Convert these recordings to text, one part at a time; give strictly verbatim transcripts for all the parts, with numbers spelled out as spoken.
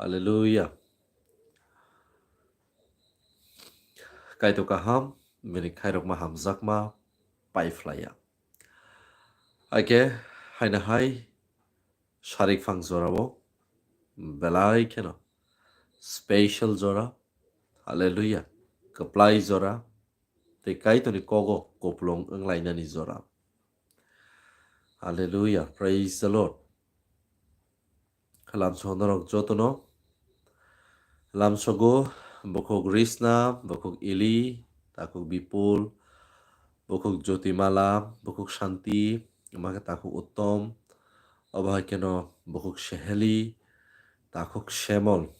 Hallelujah. Kaitor kaham, bini khairokma hamjakma paiphlaiya. Haikhe haino hai sarik phang jorao belai kheno special jora, hallelujah, kwplai jora, tei Kaitorni kogo kupulung wnglainani jora. Hallelujah, praise the Lord. Lamsogo norok jotono. Lamsogo bukhuk Risna, bukhuk Ili, takhuk Bipul, bukhuk Jyotimala, bukhuk Shanti, omo khe takhuk Uttom, obo hai kheno bukhuk Seheli, takhuk Semol.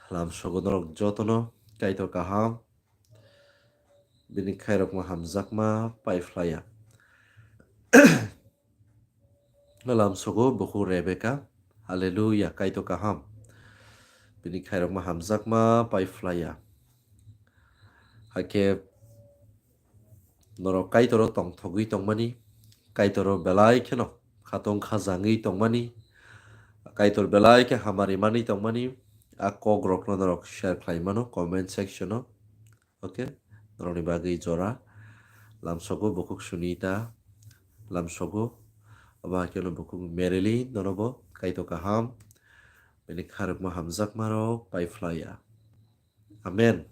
Lamsogo norok jotono Kaitor kaham, bini khairokma hamjakma paiphlaiya. Lamsogo bukhuk Rebeka, hallelujah, Kaitor kaham, bini khairokma hamjakma paiphlaiya. Haikhe norok Kaitoro tongthogwi tongmani, Kaitoro belai kheno khatong khajangwi tongmani, Kaitor belai khe hamari manwi tongmani, a kokrokno norok share khlai mano comment section-o. Okay, norokni bagwi jora. Lamsogo bukhuk Sunita, lamsogo, obo hai kheno bukhuk Marilyn, nonobo Kaitor kaham, bini khairokma hamjakmarok paiphlaiya. Amen.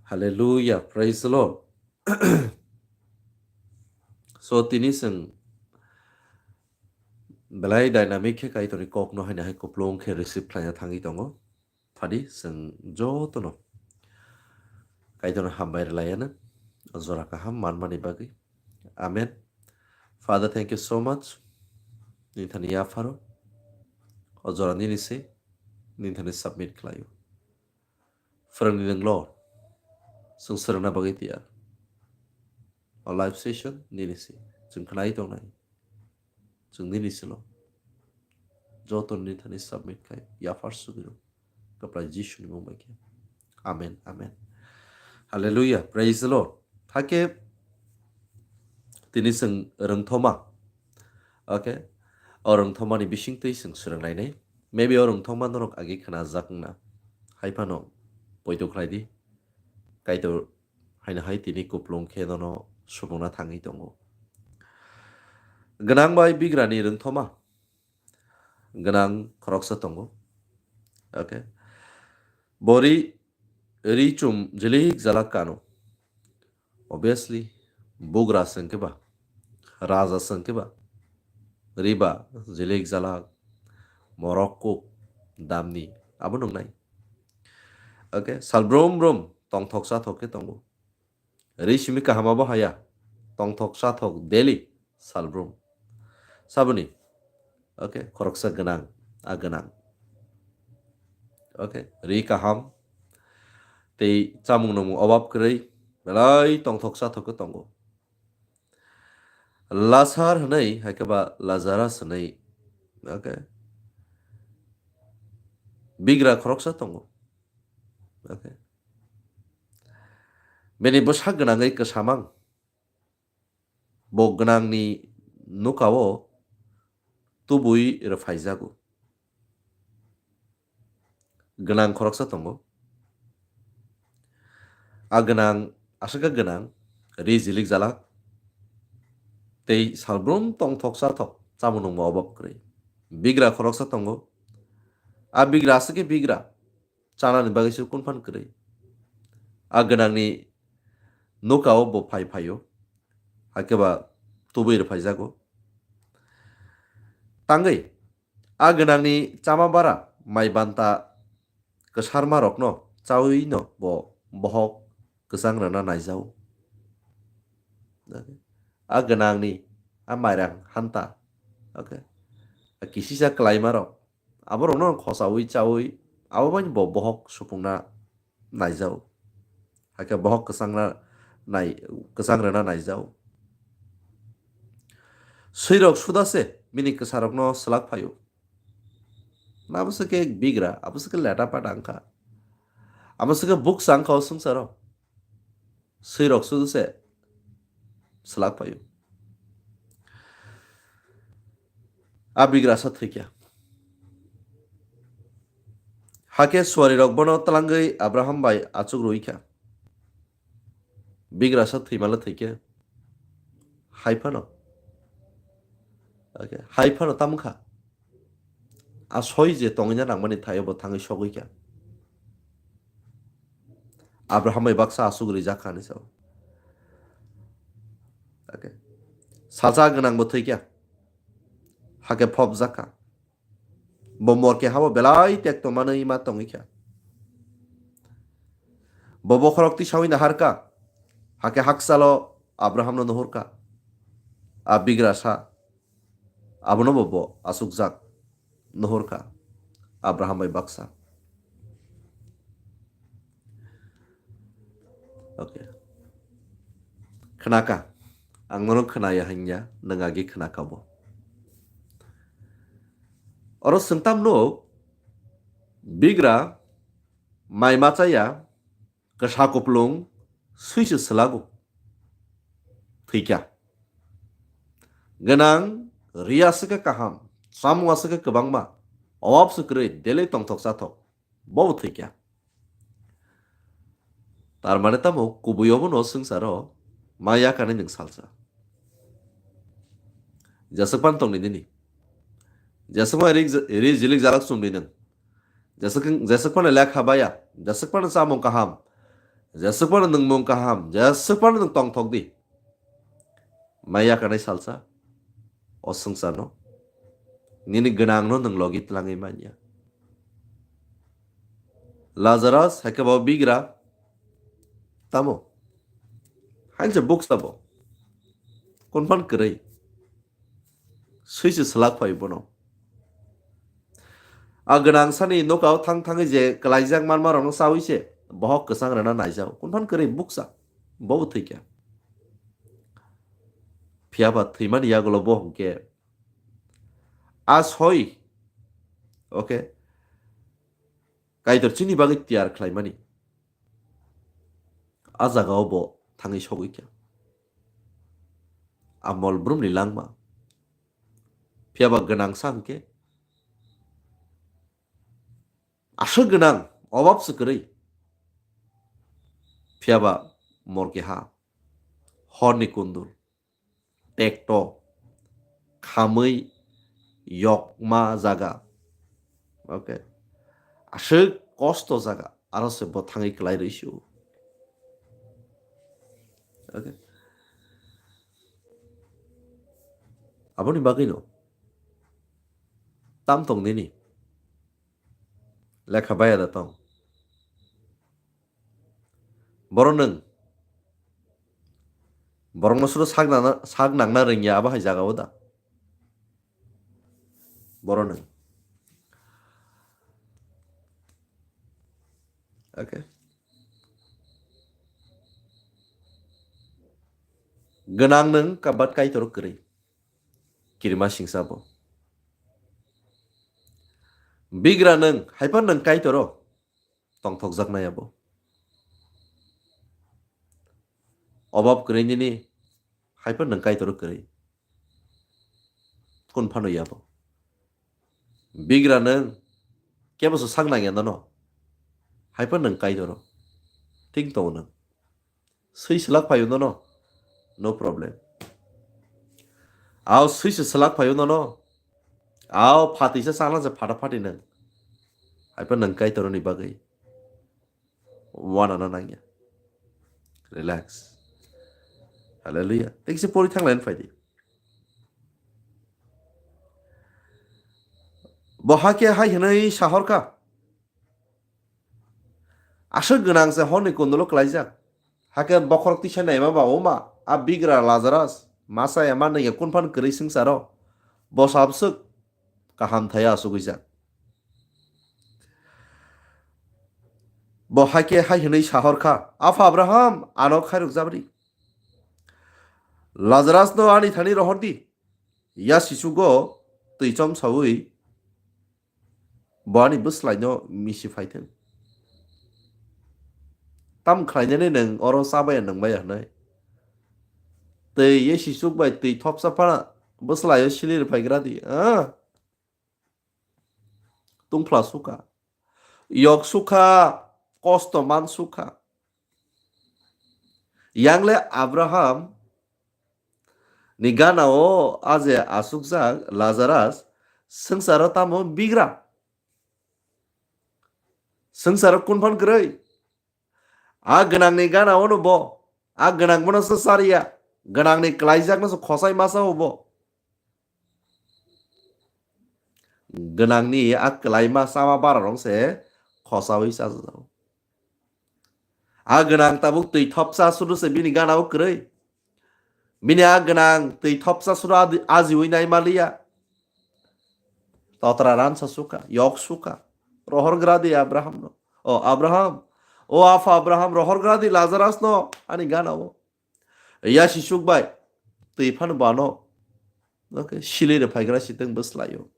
Hallelujah, praise the Lord. So, tini chwng belai dynamic khe Kaitorni kokno haino hai kupulung khe receive khlaina thangwi tongo. Phadi chwng jotono Kaitorno hambai rwlaiya nang, o jora kaham manmani bagwi. Amen. Father, thank you so much. Nini thani yapharo. O jora nini se, nini thani submit khlaio. Phwrwngni nwng lo, chwng swrwngna bagwi tiyar. O live session nini se, chwng khnai tongnai. Chwng nini silo. Joto nini thani submit khai, yaphar sugwiro. Kwplai Jisuni mung bai khe. Amen, amen. Hallelujah, praise the Lord. Hakhe tini chwng rwngthoma. Okay. O rwngthomani bisingtwi chwng swrwnglainai. Maybe o rwngthoma norok agi khnajak wngna. Haiphano poito khlai di. Kaitor haino hai tini kupulung khe nono supungna thangwi tongo. Gwnang bai bigrani rwngthoma gwnang khoroksa tongo. Okay. Bo ri, ri chum jilik jalak kano. Obviously, bugra se hwnkhe ba, raja se hwnkhe ba, ri ba jilik jalak, morok kuk, damni, abo nungnai. Okay, sal brum brum tongthok chathok khe tongo. Ri simi kaham abo haya, tongthok chathok daily salbrum. Saboni, okay, khoroksa gwnang, a gwnang. Okay, ri kaham, tei chamung nungmung obab kwrwi, belai tongthok chathok khe tongo. Lasar hwnwi, hai khe ba Lazarus hwnwi, okay, bigra khoroksa tongo. Okay. Bini bwsa gwnangwi kwsamang. Bo gwnangni nukao tubui rwphaijago. Gwnang khoroksa tongo. A gwnang, aswk khe gwnang, ri jilik jalak. Tei salbrum tongthok chathok, chamung nungmung obab kwrwi. Bigra khoroksa tongo. A bigra aswk khe bigra. Chanani bagwi se kunphan kwrwi. A gwnangni nukao bo phai phaio. Hakhe ba tubui rwphaijago. Tangwi a gwnangni chama bara mai banta kwsarma rokno chawi no bo bohok kwchang rwna naijao. A gwnangni a mairang hanta, okay, a kisisa kwlaima rok, aborokno khosaui chaui abo bai bo bohok supungna naijao. Hakhe bohok kwchangna nai, kwchang rwna naijao. Swirok suda se bini kwsarokno swlak phaio. Abo se khe bigra, abo se khe leta pata wngkha. Abo se khe bukcha wngkha o swngcharo. Swirok sudu se swlak phaio. A bigra sa thwikya. Hakhe suarirok bono twlangwi Abraham bai achuk rwui kha. Bigrasa thwimale thwikhe hai phano. Okay, hai phano tamo kha. A soi je tongwina nangmani thaio bo thangwi sogwi kha. Abraham bai baksa aswk rijak kha hinwi sao. Okay. Salsa gwnang bo thwi kha. Hakhe phobjak kha. Bo mor keha bo belai tekto manwi ma tongwi kha. Bo bokhorok tisawi nahar kha. Hakhe hakchalo Abraham no nuhur kha. A bigrasa. Abono bo bo aswkjak nuhur kha Abraham bai baksa. Okay. Khnaka. Ang nono khnaya hanya, nwng agi khnaka bo. Oro swngtam nuk, bigra, mai machaya, kwsa kuplung, swisu swlago. Thwikha. Gwnang, ri aswkhe kaham, chamung aswkhe kwbangma, obab swkrwi, daily tongthok chathok, bobo thwikha. Tar mane tamo kubui obono swngcharo ma yakarni nwng salsa. Jeswk pan tongni nini. Jeswk ma ri, ri jilik jalak chumni nwng. Jeswk, jeswk phano lekha baya, jeswk phano chamung kaham, jeswk phano nwngmung kaham, jeswk phano nwng tongthok di. Ma yakarnai salsa, o swngcharno, nini gwnangno nwng logi tlangwi manya. Lazarus, hai khe bo bigra, tamo? Hainse buksa bo. Kunphan kwrwi. Swisu swlak phai bono. A gwnang sani nokao thang thangwi je kwlaijak manma rokno chawi se bohok kwchang rwna naijao. Kunphan kwrwi buksa. Bobo thwikha. Phiyaba thwimani yagulo bo hwnkhe a soi. Okay. Kaitor chini bagwi tiyar khlaimani. A jagao bo thangwi sogwi kha. A mol brumni langma. Phiyaba gwnang sa hwnkhe. Aswk gwnang, obab se kwrwi. Phiyaba mor keha. Horni kundul. Tekto, khamwi yokma jaga. Okay. Aswk kosto jaga, aro se bo thangwi kwlai rwi sio. Okay. Aboni bagwino tam tong nini. Lekha baya da tong. Boro nwng. Borokno suro sak nangna, sak nangna rwngya abo hai jaga o da. Boro nwng. Okay. Gwnang nwng kabat Kaitor kwrwi. Kirima singsa bo. Bigra nwng, haiphano nwng Kaitoro tongthokjaknai abo. Obab kwrwi nini, haiphano nwng Kaitoro kwrwi. Kun phano yabo. Bigra nwng, kebo se sak nangya nono. Haiphano nwng Kaitoro. Thik tongo nwng. Swi swlak phaio nono. No problem. Ao swi se swlak phaio nono. Ao phatwi se chana se phata phati nwng. Haiphano nwng Kaitoroni bagwi. Wanana nangya. Relax. Hallelujah. Tei kisa pori thanglaina phaidi. Bo hakhe hai hwnwi sahorkha. Aswk gwnang se horni kundulo klaijak. Hakhe bokhorok tisa naima ba oma, a bigra Lazarus, masa ema nangya kunphan kwrwi swngcharo. Bo sabswk kaham thaya asugwijak. Bo hakhe hai hwnwi sahorkha, "Apha Abraham, ano khairok jabri. Lazarus no ani thani rohor di. Ya sichugo twi chom sawi bo ani bwslai no misi phaithwng. Tam khlainani nwng oro chabaya nwngbaya hwnwi. Twi ye sichuk bai twi thopsa phana bwslai o sili rwphai gra di, ah." Tungphla suka. Yok sukha, kosto man sukha. Yangle Abraham ni gana o aje asukjak Lazarus swngcharo tamo bigra. Swngcharo kunphan kwrwi. A gwnangni gana ono bo. A gwnang bono se chariya. Gwnangni kwlaijakno se khosai masa o bo. Gwnangni a kwlaima chama bararok se khosaui chajago. A gwnang tabuk twi thopsa sudu se bini gana o kwrwi. Bini a gwnang twi thopsa sudu adi-, ajiui nai maliya. Totra ran sa suka, yok suka. Rohor gradi Abraham no. O Abraham, o afa Abraham, rohor gradi Lazarus no ani gana o. Ya sisuk bai, twi phano bano. Okay, sili re phaigra siteng bwslaio.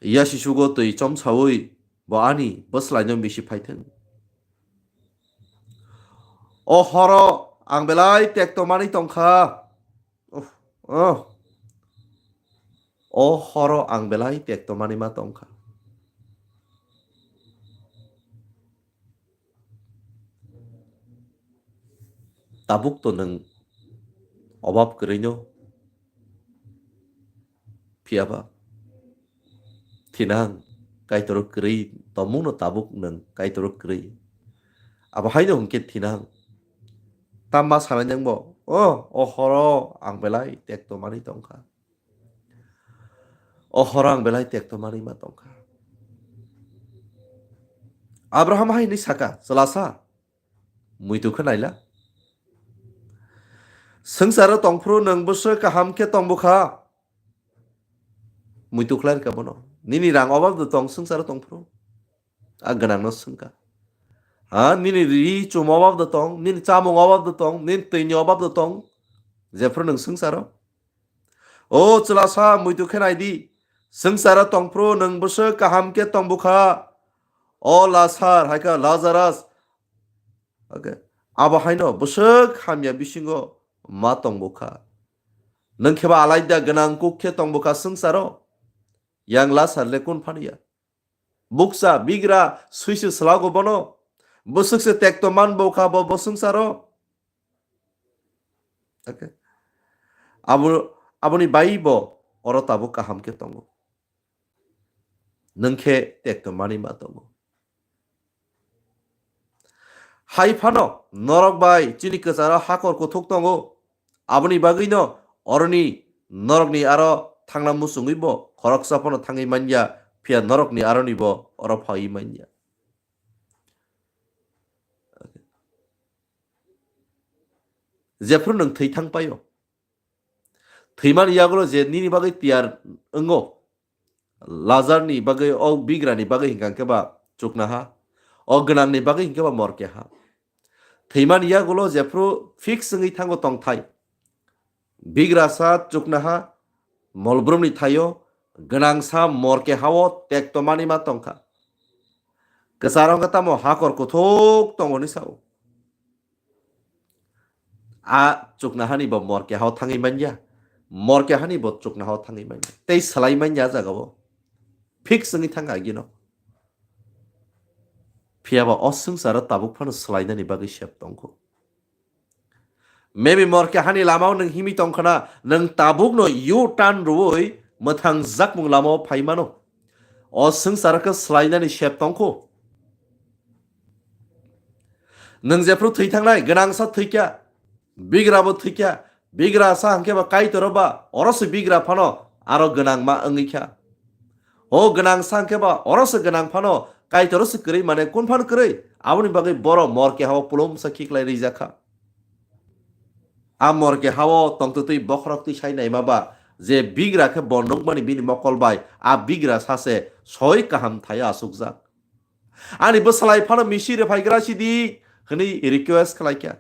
Ya sisugo twi chomsaui bo ani bwslaino bisi phaithwng. O horo ang belai tekto manwi tongkha. Uf, oh. O horo ang belai tekto manwi ma tongkha. Tabuk to nwng obab kwrwino, phiyaba thinang Kaitor kwrwi tongmungno tabuk nwng Kaitor kwrwi. Abo haino hwnkhe thinang tamma sanai nangbo, o, o horo ang belai tekto manwi tongkha. O horo ang belai tekto manwi ma tongkha. Abraham hai hinwi saka, "Chwlasa, muitu khe naila. Swngcharo tongphuru nwng bwswk kaham khe tongbukha." Muitu khlai rwkha bono. "Nini rang obab de tong swngcharo tongphuru?" A gwnangno swngkha. "Ha, nini ri chum obab de tong, nini chamung obab de tong, nini twini obab de tong, jephuru nwng swngcharo?" "O chwlasa, muitu khe nai di, swngcharo tongphuru nwng bwswk kaham khe tongbukha. O Lasar," hai kha Lazarus. Okay. "Abo haino bwswk hamya bisingo ma tongbukha. Nwng kheba alaida gwnang kuk khe tongbukha swngcharo. Yang Lasar le kun phaniya? Bukcha, bigra, swi se swlago bono. Bwswk se tekto man bo kha bo, bo swngcharo." Okay. Abo, aboni bai bo oro tabuk kaham khe tongo. Nwng khe tekto manwi ma tongo. Hai phano norok bai chini kwcharo hakor kuthuk tongo. Aboni bagwino oroni norokni aro thangna muchungwi bo khoroksa phano thangwi manya, phiya norokni aroni bo oro phaiwi manya. Jephuru nwng thwi thang paio, thwimani yagulo je nini bagwi tiyar wngo, Lazarni bagwi, o bigrani bagwi hinkha khe ba chuknaha, o gwnangni bagwi hinkhe ba morkeha. Thwimani yagulo jephru fix wngwi thango tongthai. Bigrasa chuknaha, molbrumni thaio, gwnangsa morkehao tektomani ma tongkha. Kwcharo wngkha tamo hakor kuthuk tongo hinwi sao. A chuknahani bo morkehao thangwi manya, morkehani bo chuknahao thangwi manya. Tei swlai manya a jagao. Fix wngwi thangkha agino. Phiyaba o swngcharo tabuk phano swlainani bagwi sep tongkho. Maybe morkehani lamao nwng himwi tongkhana, nwng tabukno U-turn rwui mwthangjakmung lamao phai mano. O swngcharo khe swlainani sep tongkho. Nwng jephru thwi thangnai, gwnangsa thwikha, bigrabo thwikha, bigrasa hwnkhe ba Kaitoro ba, oro se bigra phano aro gwnangma wngwi kha. O gwnangsa hwnkhe ba, oro se gwnang phano Kaitoro se kwrwi mane kun phano kwrwi, aboni bagwi boro morkehao pulumsa khiklai rijak kha. A morkehao tongtwtwi bokhorok twi sai naima ba, je bigra khe bo nukmani bini mokol bai, a bigrasa se soi kaham thai achukjak. Ani bwsalai phano misi rwphaigra sidi hwnwi request khlaikha.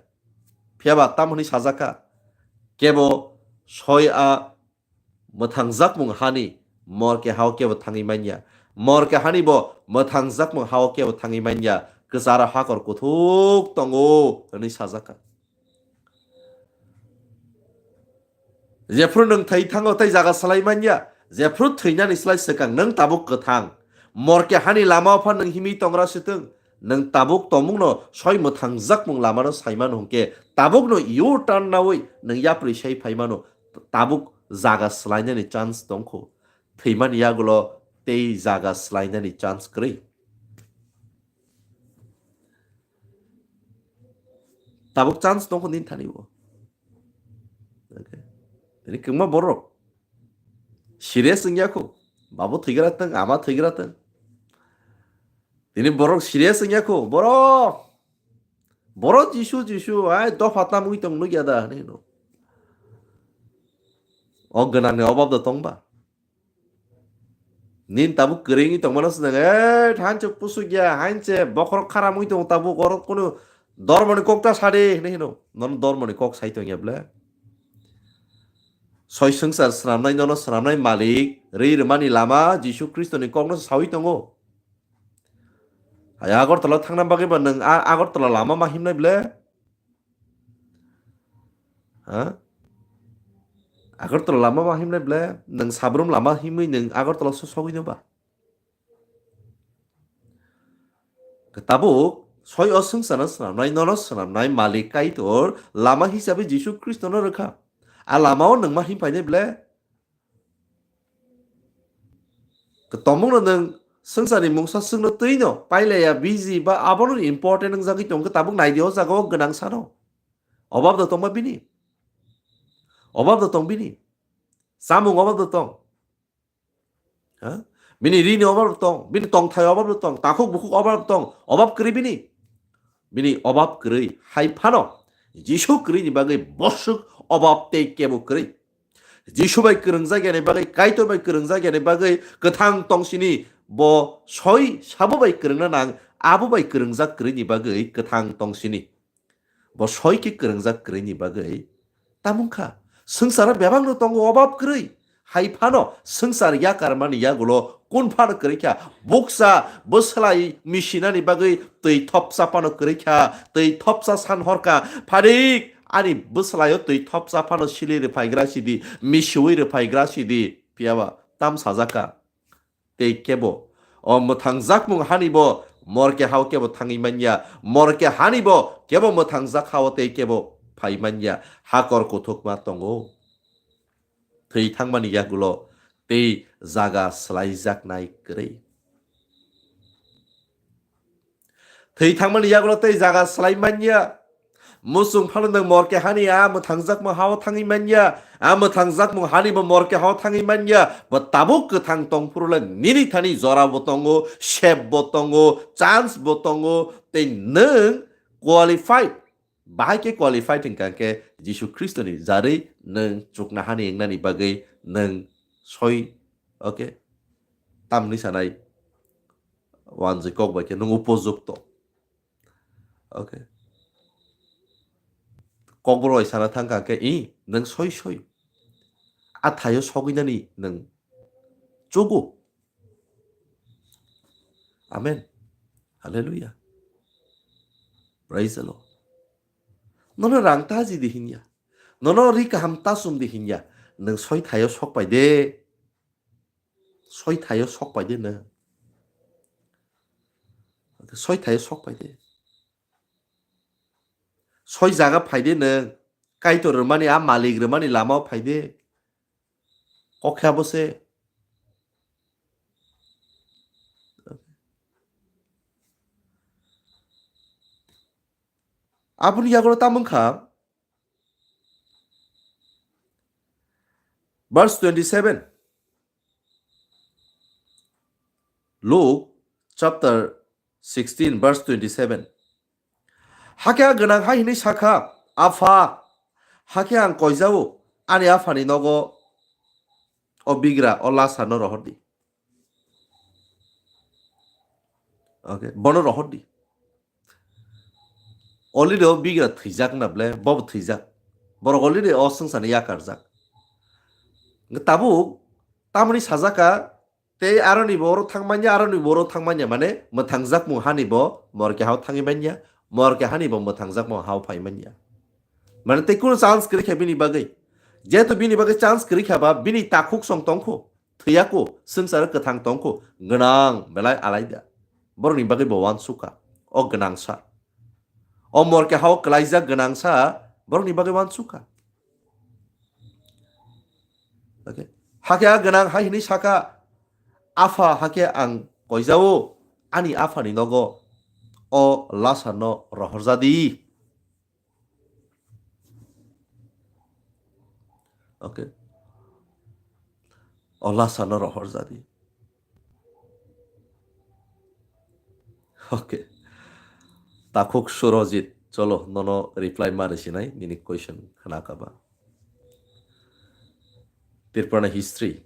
Phiyaba tam hwnwi sajakha, kebo soi a mwthangjakmung hani morkehao kebo thangwi manya. Morkehani bo mwthangjakmung hao kebo thangwi manya. Kwcharo hakor kuthuk tongo hwnwi sajakha. Jephru nwng thwi thango tei jaga slai manya, jephru thwinani slai swkang nwng tabuk kwthang. Morke hani lama-o pha nwng himwi tongra swtwng, nwng tabuk tongmungno soi mwthangjakmung lamano saimano hwnkhe tabukno U-turn naui nwng yapri sai phaimano, tabuk jaga swlainani chance tongkho. Thwimani yagulo tei jaga swlainani chance kwrwi. Tabuk chance tongkho nini thani bo. Okay. Tini kwbangma borok serious wngya kho. Babo thwigra tong, ama thwigra tong. Tini borok serious wngya kho. Borok, borok Jisu, Jisu, ai dopha tamwi tong nukya da hinwi no. O gwnangni obab da tongba. Nin tabuk kwrwngwi tongmano se nang, "Eh, thanse pusuk ya, hainse bokhorok kharamwi tongo tabuk, oro kunu dormoni kok ta sadi," hinwi hino. Nono dormoni kok sai tongya ble? Soi swngchar swnamnai, nono swnamnai malik, rwi rwmani lama Jisu Khristoni kokno sawi tongo. Hai Agartala thangna bagwi ba nwng a-, Agartala lama ma himnai ble? Ha? Agartala lama ma himnai ble? Nwng Sabrum lama himwi nwng Agartala so sogwi no ba? Tabuk soi o swngcharno swnamnai, nono swnamnai malik Kaitor lama hisabe Jisu Khristono rwkha. A lamao nwng ma himphainai ble? Kwtongmungno nwng swngcharni mungsa swngno twino pailaiya, busy ba abono important wngjagwi tongkhe tabuk naidi o jaga o gwnang sano. Obab da tongma bini? Obab da tong bini? Chamung obab da tong? Ha? Bini rini obab da tong? Bini tongthai obab da tong? Takhuk bukhuk obab da tong? Obab kwrwi bini? Bini obab kwrwi hai phano Jisu kwrwini bagwi bosuk obab tei kebo kwrwi. Jisu bai kwrwngjak yani bagwi, Kaitor bai kwrwngjak yani bagwi kwthang tongsini, bo soi sabo bai kwrwngna nang, abo bai kwrwngjak kwrwini bagwi kwthang tongsini. Bo soi khe kwrwngjak kwrwini bagwi tamung kha. Swngcharo bebakno tongo obab kwrwi. Hai phano swngchar yakarmani yagulo kun phano kwrwi kha. Buksa bwslai misinani bagwi twi thopsa phano kwrwi kha. Twi thopsa san hor kha. Pharik ani bwslaio twi thopsa phano sili rwphaigra sidi, misiui rwphaigra sidi. Phiyaba tam sajak kha. Tei kebo o mwthangjakmung hani bo morke hao kebo thangwi manya, morke hani bo kebo mwthangjak hao tei kebo phai manya, hakor kuthukma tongo. Thwi thangmani yagulo tei jaga swlaijaknai kwrwi. Thwi thangmani yagulo tei jaga swlai manya. Muchung phano nwng morke hani a mwthangjakmung hao thangwi manya. A mwthangjakmung hani bo morke hao thangwi manya. Bo tabuk kwthang tongphuru le nini thani jora bo tongo, sep bo tongo, chance bo tongo. Tei nwng qualified. Bahai khe qualified hwnkha khe Jisu Khristoni jarwi nwng chukna hani wngnani bagwi nwng soi, okay? Tamni sanai wanjwi kok bai khe nwng upojukto. Okay. Kokborok bai sana thangkha khe, i, nwng soi soi. A thaio sogwinani nwng chugo. Amen. Hallelujah. Praise the Lord. Nono rang ta ji di hinya. Nono ri kaham ta sum di hinya. Nwng soi thaio sok pai de. Soi thaio sok pai de nwng. Soi thaio sok pai de. Soi jaga phai de nwng. Kaitor rwmani, a malik rwmani lama o phai de. Kokhe abo se. Aboni yagulo tamung kha. Verse twenty-seven. Luke chapter sixteen, verse twenty-seven. Hakhe a gwnang hai hwnwi sakha, "Apha, hakhe ang koijao, ani aphani nogo o bigra, o lasarno rohor di." Okay, bono rohor di. Already o bigra thwijak na ble, bobo thwijak. Borok already o swngcharni yakarjak. Hwnkhe tabuk tamoni sajaka, tei aroni bo oro thang manya, aroni bo oro thang manya, mane mwthangjakmung hani bo morke hao thangwi manya, morke hani bo mwthangjakmung hao phai manya. Mane tei kunu chance kwrwi kha bini bagwi. Jehetu bini bagwi chance kwrwi kha ba, bini takhuk song tongkho, thwiya kho, swngcharo kwthang tongkho, gwnang belai alaida. Borokni bagwi bo uansukha, o gwnangsa. O morke hao kwlaijak gwnangsa, borokni bagwi uansukha. Okay. Hakhe a gwnang hai hwnwi sakha, "Apha, hakhe ang koijao, ani aphani nogo o lasarno rohorjadi." Okay. O lasarno rohorjadi. Okay. Takhuk Surojit, cholo, nono reply ma rwsinai, nini question khna kha ba. Tripura ni history.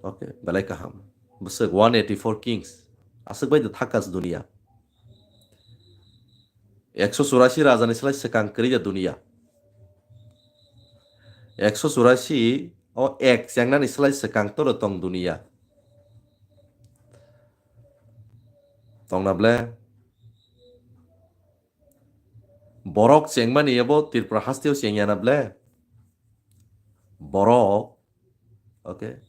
Okay, belai kaham. Bwswk one eighty-four kings. Aswk bai da thakas dunia. Ekso churasi raja ni slai swkang kwrwi da dunia. Ekso churasi o ek chengnani slai swkang toro tong dunia. Tongna ble? Borok chengmani abo Tripura hasteo chengyana ble? Borok, okay?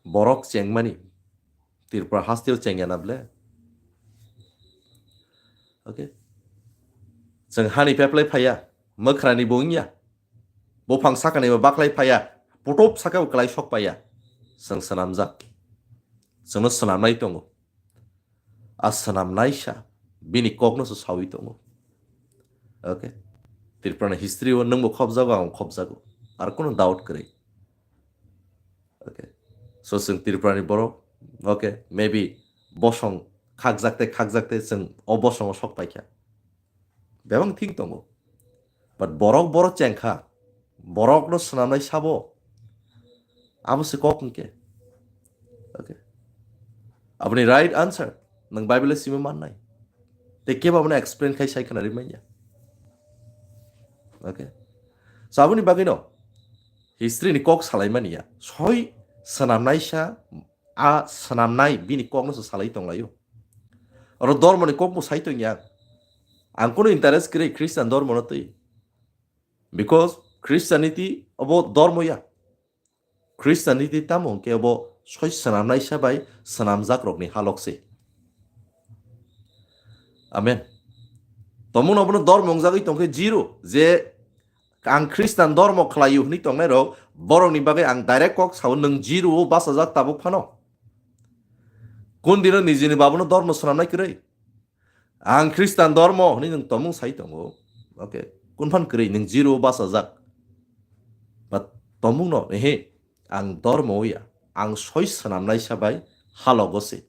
Borok chengmani Tripura hasteo chengyana ble? Okay? Chwng hani peplai phaiya, mwkhrani bo wngya. Buphang sakani bo baklai phaiya, putup saka bo kwlai sok paiya. Chwng swnamjak. Chwngno swnamnai tongo. A swnamnaisa bini kokno se sawi tongo. Okay. Tripura ni history o nwngbo khobjago, ang khobjago. Ar kono doubt kwrwi. Okay. So chwng Tripura ni borok, okay, maybe bosong khakjak tei khakjak tei chwng o bosongo sok paikha. Bebak thik tongo. But borok borok chengkha. Borokno swnamnai sabo. Abo se kok hwnkhe. Okay. Aboni right answer. Nwng Bible simi mannai. Tei kebo abono explain khai sai khna rimanya. Okay. So aboni bagwino history ni kok salaimani ya. Soi swnamnaisa, a swnamnai bini kokno se salai tonglaio. Oro dormoni kokbo sai tongya. Ang kono interest kwrwi Christian dormono twi. Because Christianity obo dormo ya. Christianity tamo hwnkhe obo soi swnamnaisa bai swnamjakrokni halok se. Amen. Tomungno abono dormo wngjagwi tongkhe zero, je ang Christian dormo khlaio hwnwi tongnairok, borokni bagwi ang direct kok sao, nwng zero o bachajak tabuk phano. Kun dino nijini babuno dormo swnamnai kwrwi? Ang Christian dormo hwnwi nwng tomung sai tongo. Okay. Kun phan kwrwi nwng zero o bachajak? But tomungno, ehe, ang dormo ya. Ang soi swnamnaisa bai halogo se.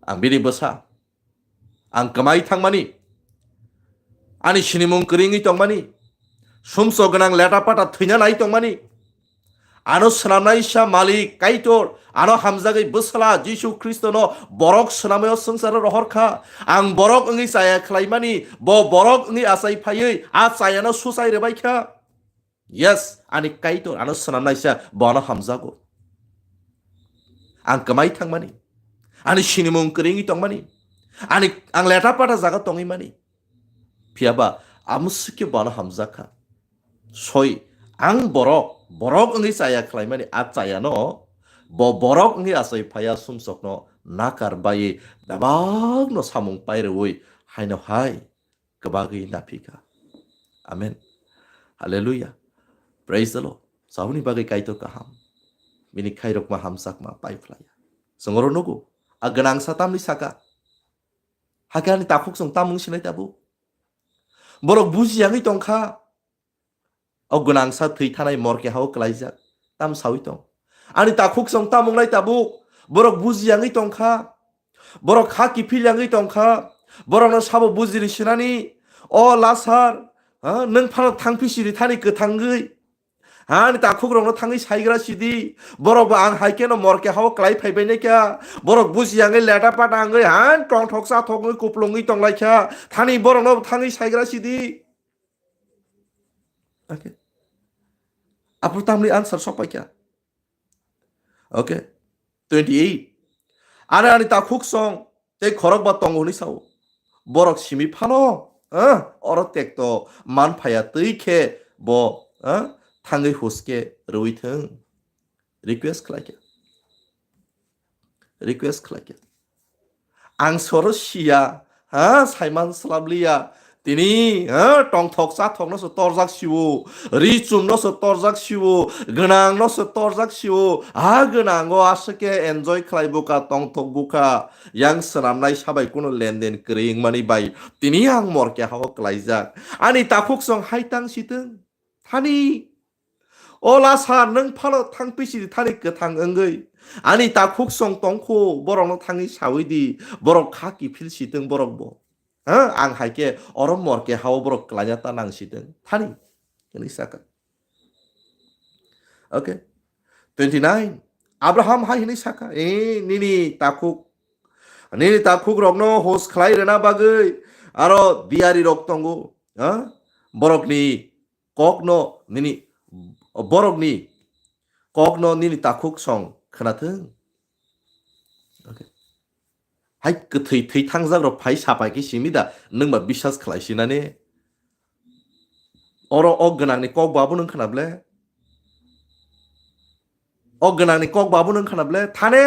Ang bini bwsa. Ang kwmai thangmani. Ani sinimung kwrwi wngwi tongmani. Sumsok gwnang leta pata thwina nai tongmani. Ano swnamnaisa Malik Kaitor, ano hamjagwi bwsala Jisu Khristono borok swnamwi o swngcharo rohor kha. Ang borok wngwi chaya khlaimani, bo borok wngwi achai phaiwi a chayano suchai rwbai kha. Yes, ani Kaitor ano swnamnaisa, bo ano hamjago. Ang kwmai thangmani, ani sinimung kwrwi wngwi tongmani, ani, ang leta pata jaga tongwi mani. Phiya ba, amo swkhe bo ano hamjak kha. Soi, ang borok, borok wngwi chaya khlaimani a chayano, bo borok wngwi achai phaiya sumsokno nakar baiwi bebakno samung pairwi haino hai kwbagwi naphikha. Amen. Hallelujah. Praise the Lord. Saboni bagwi Kaitor kaham. Bini khairokma hamjakma paiphlaiya. Chwng oro nugo. A gwnangsa tamni saka. Hakhe ani takhuk chwng tamung sinai tabuk. Borok buji yangwi tongkha. O gwnangsa thwi thanai morke hao kwlaijak. Tam sawi tong. Ani takhuk chwng tamung lai tabuk. Borok buji yangwi tongkha. Borok ha kiphil yangwi tongkha. Borokno sabo bujiri sinani. O Lasar, ha, nwng phano thangphi siri thani kwthangwi. Ha, ani takhukrokno thangwi saigra sidi. Borok bo ang hai kheno morke hao kwlai phaibai naikha. Borok buji yangwi leta pata wngwi han tongthok chathok wngwi kuplungwi tonglaikha. Thani borokno thangwi saigra sidi. Okay. Aphuru tamni answer sokpaikha. Okay. Twenty-eight. Are ani takhuk song tei khorok ba tongo hwnwi sao. Borok simi phano, ah, oro tekto man phaiya twi khe bo, ah, thangwi huske rwi thung. Request khlaikha. Request khlaikha. Ang soro siya, ha, saiman slamliya. Tini, ha, tongthok chathokno se torjak siwo, richumno se torjak siwo, gwnangno se torjak siwo. Ha, gwnango aswk khe enjoy khlai bukha, tongthok bukha. Yang swnamnai sabai kuno lenden kwrwi wngmani bai. Tini ang morke hao klaijak. Ani takhuk song hai tang sitwng. Thani. O lasa, nwng phano thangpisi di thani kwthang wngwi. Ani takhuk song tongkho, borokno thangwi sawi di, borok kha kiphil sitwng borok bo. Ha, ang hai khe oro morke hao borok kwlaina ta nang sitwng. Thani. Hwnwi saka. Okay. Twenty nine. Abraham hai hwnwi saka, "E, nini takhuk, nini takhuk rokno hos khlai rwna bagwi aro diyari rok tongo. Ha? Borokni kokno nini, borokni kokno nini takhuk song khwnathung." Okay. Hai kwthwi thwi thangjak rok phai sapai khe simi da, nwng ba biswas khlai sinani? Oro o gwnangni kok bo abono wngkha na ble? O gwnangni kok bo abono wngkha na ble? Thane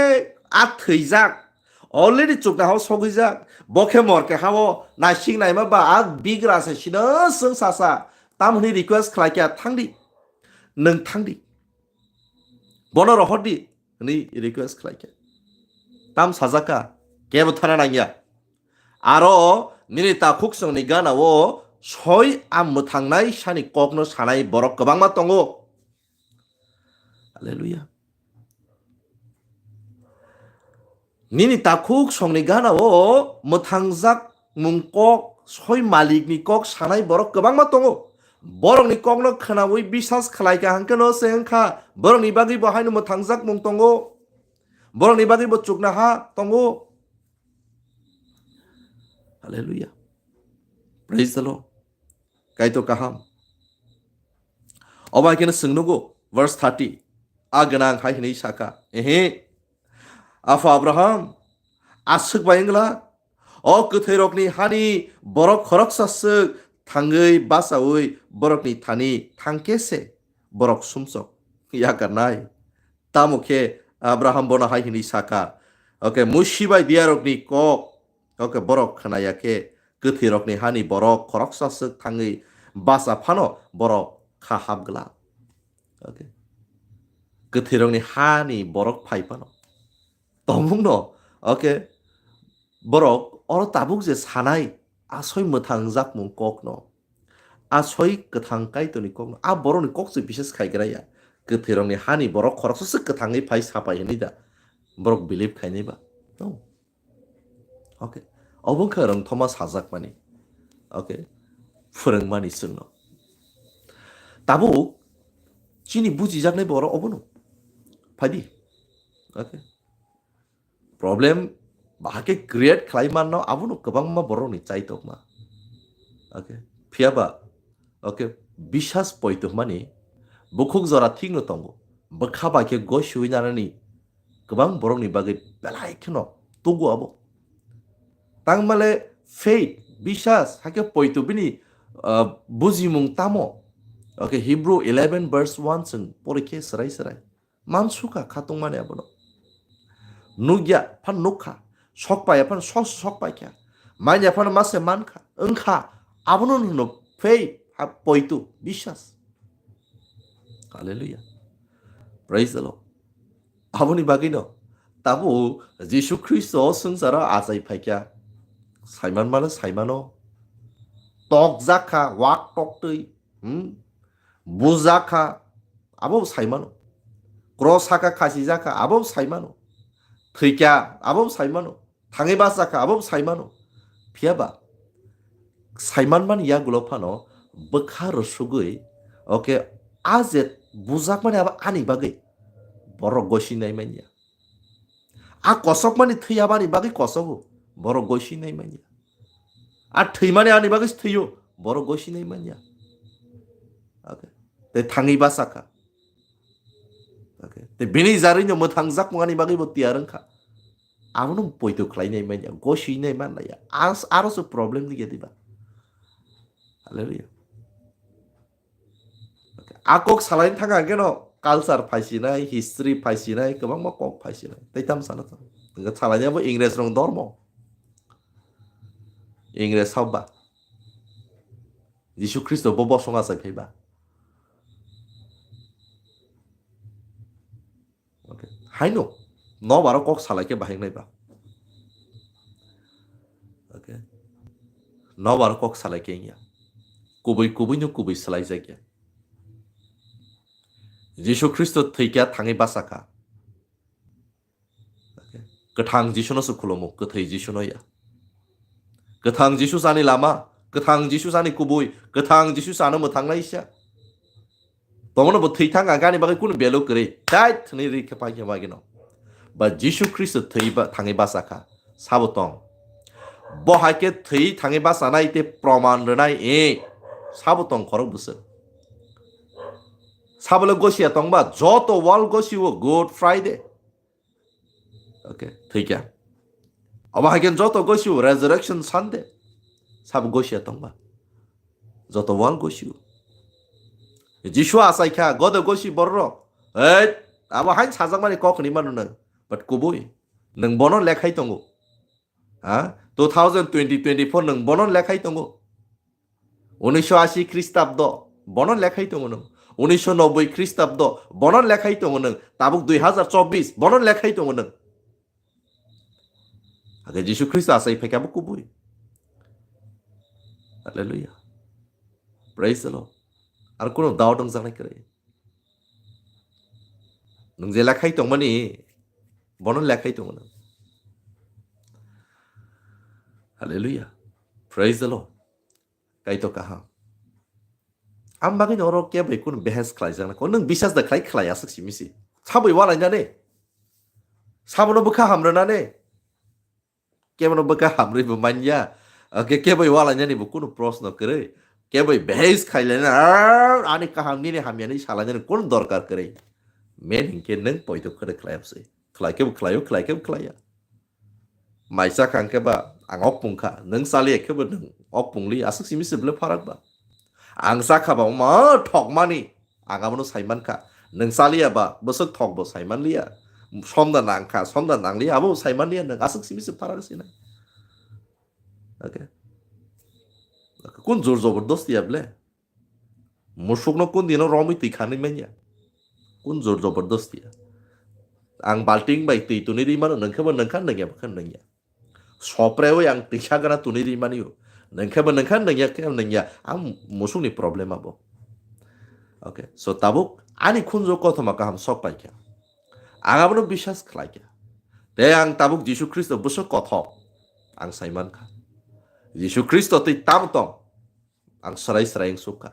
a thwijak. Already chukna hao sogwijak. Bo khe morke hao naising naima ba a bigra se sino swng sasa. Tam hwnwi request khlai kha, "Thangdi. Nwng thangdi. Bono rohordi," hwnwi request khlai kha. Tam sajak kha, kebo thana nangya. Aro nini takhuk songni gana o soi a mwthangnai sani kokno sanai borok kwbangma tongo. Hallelujah. Nini takhuk songni gana o mwthangjak mung kok, soi malikni kok sanai borok kwbangma tongo. Borokni kokno khwnawi biswas khlai kha hwnkhe no se wngkha, borokni bagwi bo haino mwthangjak mung tongo. Borokni bagwi bo chukna ha tongo. Hallelujah. Praise the Lord. Kaitor kaham. Obo hai kheno chwng nugo, verse thirty. A gwnang hai hwnwi saka, "Ehe, Apha Abraham, aswk bai wngla? O kwthwirokni hani borok khoroksa swk thangwi bachaui borokni thani thangkhe se borok sumsok yakarnai." Tamo khe Abraham bono hai hwnwi saka, okay, musi bai diyarokni kok, okay, borok khwnaya khe, kwthwirokni hani borok khoroksa swk thangwi bacha phano borok kha hapgla. Okay. Kwthwirokni hani borok phai phano. Tongmungno, okay, borok oro tabuk je sanai, asoi mwthang jakmung kokno, asoi kwthang Kaitorni kokno, a borokni kok se bises khai gra ya. Kwthwirokni hani borok khoroksa se kwthangwi phai sapai hwnwi da borok believe khainai ba? No. Okay. Obo wngkha rwngthoma sajakmani. Okay. Phwrwngmani chwngno. Tabuk chini bujijaknai borok obono. Phaidi. Okay. Problem bahai khe create khlai manno, abono kwbangma borokni chaitokma. Okay. Phiyaba, okay, biswas poito hwnmani bukhuk jora thikno tongo. Bwkha bai khe gosiwi nanani kwbang borokni bagwi belai kheno tugo abo. Tangmale faith, biswas, hakhe poito bini, ah, bujimung tamo. Okay, Hebrew eleven verse one chwng pori khe swrai swrai. Mansukha khatungmani abono. Nukya phan nukha, sokpaiya phan sok sokpaikha, manya phan mase mankha, wngkha, abono hwno faith, ha poito, biswas. Hallelujah. Praise the Lord. Aboni bagwino tabo Jisu Khristo o swngcharo achai phaikha, saiman mano saimano, tokjakha, wak toktwi, hmm? Bujakha, abo saimano. Cross haka khasijakha, abo saimano. Thwikha, abo saimano. Thangwi bachakha, abo saimano. Phiyaba, saimanmani yagulo phano bwkha rwsugwi, okay, a je bujakmani abo ani bagwi borok gosi nai manya. A kosokmani thwi abani bagwi kosogo, borok gosi nai manya. A thwimani ani bagwi thwiyo, borok gosi nai manya. Okay. Tei thangwi bachakha. Okay. Tei bini jarino mwthangjakmung ani bagwi bo tiyar wngkha. Abono poito khlai nai manya, gosi nai man laya. As-, aro se problem ni gediba. Hallelujah. Okay. A kok salaini thang hwnkhe no culture phaisinai, history phaisinai, kwbangma kok phaisinai. Tei tam sana thang. Hwnkhe salaini abo Ingres rong dormo. Ingres haba. Jisu Khristo bo bosong achai phaiba. Okay. Haino, nobar o kok salai khe bahai wngnai ba. Okay. Nobar o kok salai khe wngya. Kubui kubui no kubui salai jak ya. Jisu Khristo thwi kha, thangwi basa kha. Okay. Kwthang Jisu no se khulumo, kwthwi Jisu no ya. Kwthang Jisu sani lama, kwthang Jisu sani kubui, kwthang Jisu sano mwthang naisa. Tomono bo thwi thang ang ani bagwi kunu belo kwrwi. Tait hwnwi ri khe pai khe bagwi no. Ba Jisu Khristo thwi ba, thangwi basa kha. Sabo tong. Bo hai khe thwi thangwi basa nai tei proman rwnai e. Sabo tong khorok bwswk. Sabo le gosia tong ba joto world gosio Good Friday. Okay, thwi kha. Obo hai khe joto gosio Resurrection Sunday. Sabo gosia tong ba. Joto world gosio. Jisu achai kha, gode gosi borok. Ei, abo hain sajakmani kok hwnwi mano nwng. But kubui, nwng bono lekhai tongo. Ha? Two thousand twenty, twenty-four nwng bono lekhai tongo. Unisho ashi Khristabdo, bono lekhai tongo nwng. Unisho nobboi Khristabdo, bono lekhai tongo nwng. Tabuk dui hazar chobbish, bono lekhai tongo nwng. Age Jisu Khristo asai phaikha bo kubui. Hallelujah. Praise the Lord. Ar kuno doubt wngjaknai kwrwi. Nwng je lekhai tongmani, bono lekhai tongo nwng. Hallelujah. Praise the Lord. Kaitor kaham. Am bagwi no oro keboi kunu behes khlaijakna ko. Nwng bisas da khlai khlai aswk simi si. Saboi walainani. Sabono bwkha hamrwnani. Kebono bwkha hamrwi bo manya. Oke, keboi walainani bo kunu proshno kwrwi. Keboi behes khailaina, "Ar, ani kaham nini hamyani salainani kunu dorkar kwrwi." Men hinkhe nwng poito khwrwi khlai apswi. Khlai khe bo khlaio, khlai khe bo khlaiya. Mai chakha hwnkhe ba ang okpung kha, nwng chaliya khe bo nwng okpung li, aswk simi se bwle pharak ba. Ang chakha ba ma thokmani, ang abono saiman kha. Nwng chaliya ba bwswk thok bo saiman liya. Somda nang kha, somda nang liya, abo saiman liya nwng, aswk simi se pharak sinai. Okay. Kun jor jobordosti ya bwle? Musukno kun dino romwi twi khanwi manya. Kun jor jobordosti ya. Ang balting bai twi tuni ri mano, nwng khe bo nwng kha, nwng ya bo khe nwng ya. Soprewi ang twi sagana tuni ri mani o. Nwng khe bo nwng kha, nwng ya khe nwng ya. Ang musukni problem abo. Okay. So tabuk ani khunjo kothoma kaham sok pai kha. Ang abono biswas khlai kha. Tei ang tabuk Jisu Khristo bwswk kothok. Ang sai man kha. Jisu Khristo twi tam tong. Ang srai srai wng suk kha.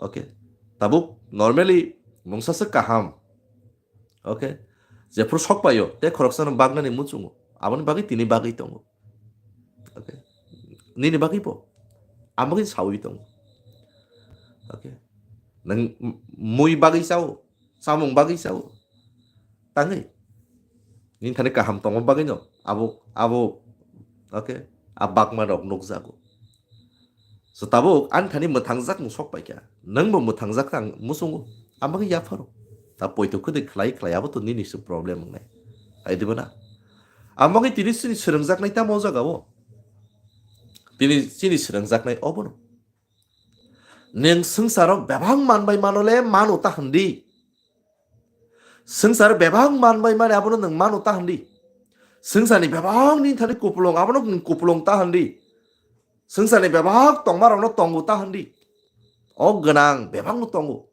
Okay. Tabuk normally mungsa se kaham. Okay. Jephru sok paio, te khoroksa no bagnani muchungo. Aboni bagwi tini bagwi tongo. Okay. Nini bagwi bo. Ang bagwi sawi tongo. Okay. Nang m-, mui bagwi sao, samung bagwi sao. Tangwi. Nini thani kaham tongma bagwi no. Abo, abo, okay. A bagma rok nukjago. So tabuk ani thani mwthangjak mung sok paikha. Nwng bo mwthangjak kha ang muchungo. Ang bagwi yapharo. Ta poito khwdwi khlai khlai abo to nini se problem wngnai. Ai dibo na? Ang bagwi tini chini swrwngjaknai tamo o jaga o. Tini chini swrwngjaknai obono. Nwng swngcharo bebak manbai mano le mano ta hwndi. Swngchar bebak manbai mani abono nwng mano ta hwndi. Swngcharni bebak nini thani kupulung abono nwng kupulung ta hwndi. Swngcharni bebak tongmarokno tongo ta hwndi. O gwnang bebakno tongo.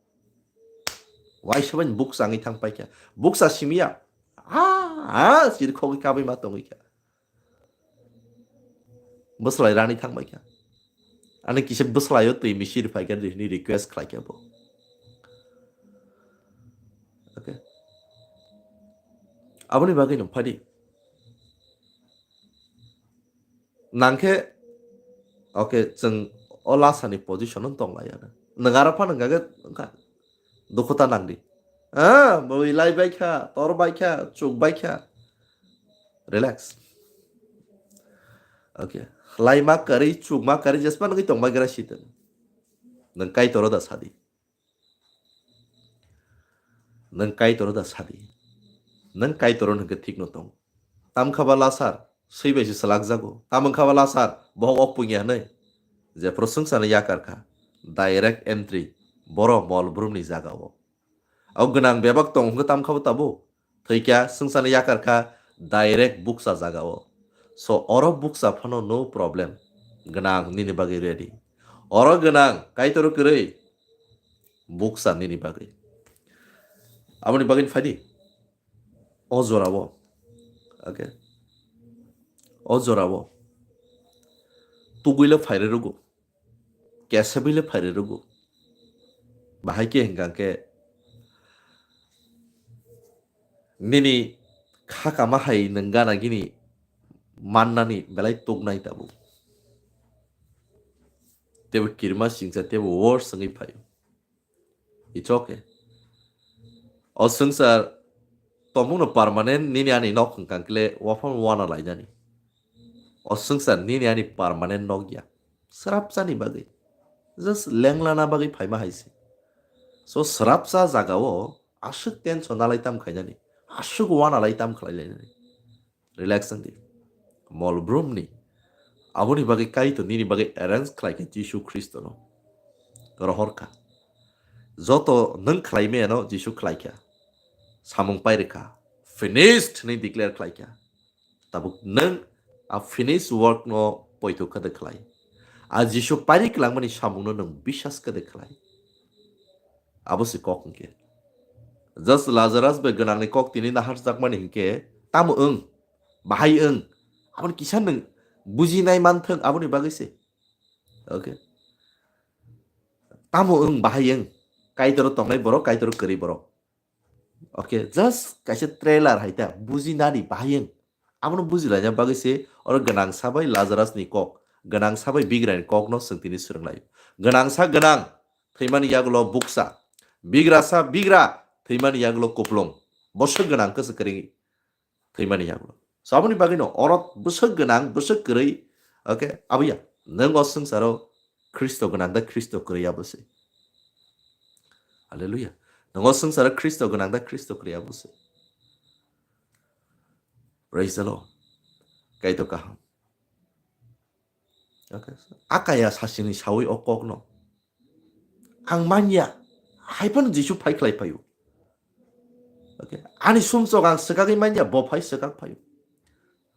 Waisa bai bukcha wngwi thang paikha. Bukcha simiya. Ah, ah, sir khogwi kabwi ma tongwi kha. Bwslai rani thang bai kha. Ani kisa bwslaio twi misi rwphai kha, hwnwi request khlai kha bo. Okay. Aboni bagwi no phadi. Nangkhe, okay, chwng o lasani position-o tong lai ya. Nwng aro phano hwnkha khe, wngkha, dukhu ta nang di. Ah, bui lai bai kha, tor bai kha, chuk bai kha. Relax. Okay. Lai ma kwrwi, chuk ma kwrwi, jespa nugwi tong bai gra sitwng. Nwng Kaitor da sadi. Nwng Kaitor da sadi. Nwng Kaitor hwnkhe thikno tong. Tamkha ba lasar, swi bai se swlak jago. Tamwng kha ba lasar, bohok ok pungya hwnwi. Jephru swngcharni yakar kha, direct entry, boro mol brumni jaga o. O gwnang bebak tong hwnkhe tamkha bo tabuk. Thwikha, swngcharni yakar kha, direct bukcha jaga o. So, oro bukcha phano no problem. Gwnang nini bagwi ready. Oro gwnang, Kaitor kwrwi, bukcha nini bagwi. Aboni bagwi phaidi. O jorao. Okay. O jorao. Tugwilo phairwi rwgo. Kesebwile phairwi rwgo. Bahai khe hwnkha khe nini kha kama hai nwng gana gini mannani belai tuknai tabuk. Teibo kirima singcha teibo worse wngwi phaio. It's okay. O swngchar tongmungno permanent nini ani nok hwnkha kle waphang wana lainani. O swngchar nini ani permanent nok ya. Srapsani bagwi. Just lenglana bagwi phaima hai se. So srapsa jagao aswk tension nalai tam khainani. Aswk wana lai tam khlai lainani. Relax wngdi. Mol brumni. Aboni bagwi Kaitor nini bagwi arrange khlaikha Jisu Khristono. Rohorkha. Joto nwng khlai maya no Jisu khlaikha. Samung pairikha. Finished hwnwi declare khlaikha. Tabuk nwng a finished work no poito kha de khlai. A Jisu pairi kwlangmani samungno nwng bisas kha de khlai. Abo se kok hwnkhe. Just Lazarus bai gwnangni kok tini naharjakmani hwnkhe tamo wng, bahai wng, aboni kisa nwng bujinai manthwng aboni bagwi se. Okay. Tamo wng, bahai wng, Kaitor tongnai borok, Kaitor kwrwi borok. Okay, just kaisa trailer hai ta, bujinani bahai wng. Abono bujilaina bagwi se oro gwnangsa bai Lazarus ni kok, gwnangsa bai bigra ni kok no chwng tini swrwng lai. Gwnangsa gwnang, thwimani yagulo buksa. Bigrasa bigra, thwimani yagulo kuplung. Bwswk gwnang kwchwk kwrwi thwimani yagulo. So aboni bagwi no oro bwswk gwnang, bwswk kwrwi, okay, abuya. Nwng o swngcharo Khristo gwnang da Khristo kwrwi abo se. Hallelujah. Nwng o swngcharo Khristo gwnang da Khristo kwrwi abo se. Praise the Lord. Kaitor kaham. Okay. Akaya sasini sawi o kokno. Ang manya. Hai phano Jisu phai khlai phaio. Okay. Ani sumsok ang swkagwi manya, bo phai swkak phaio.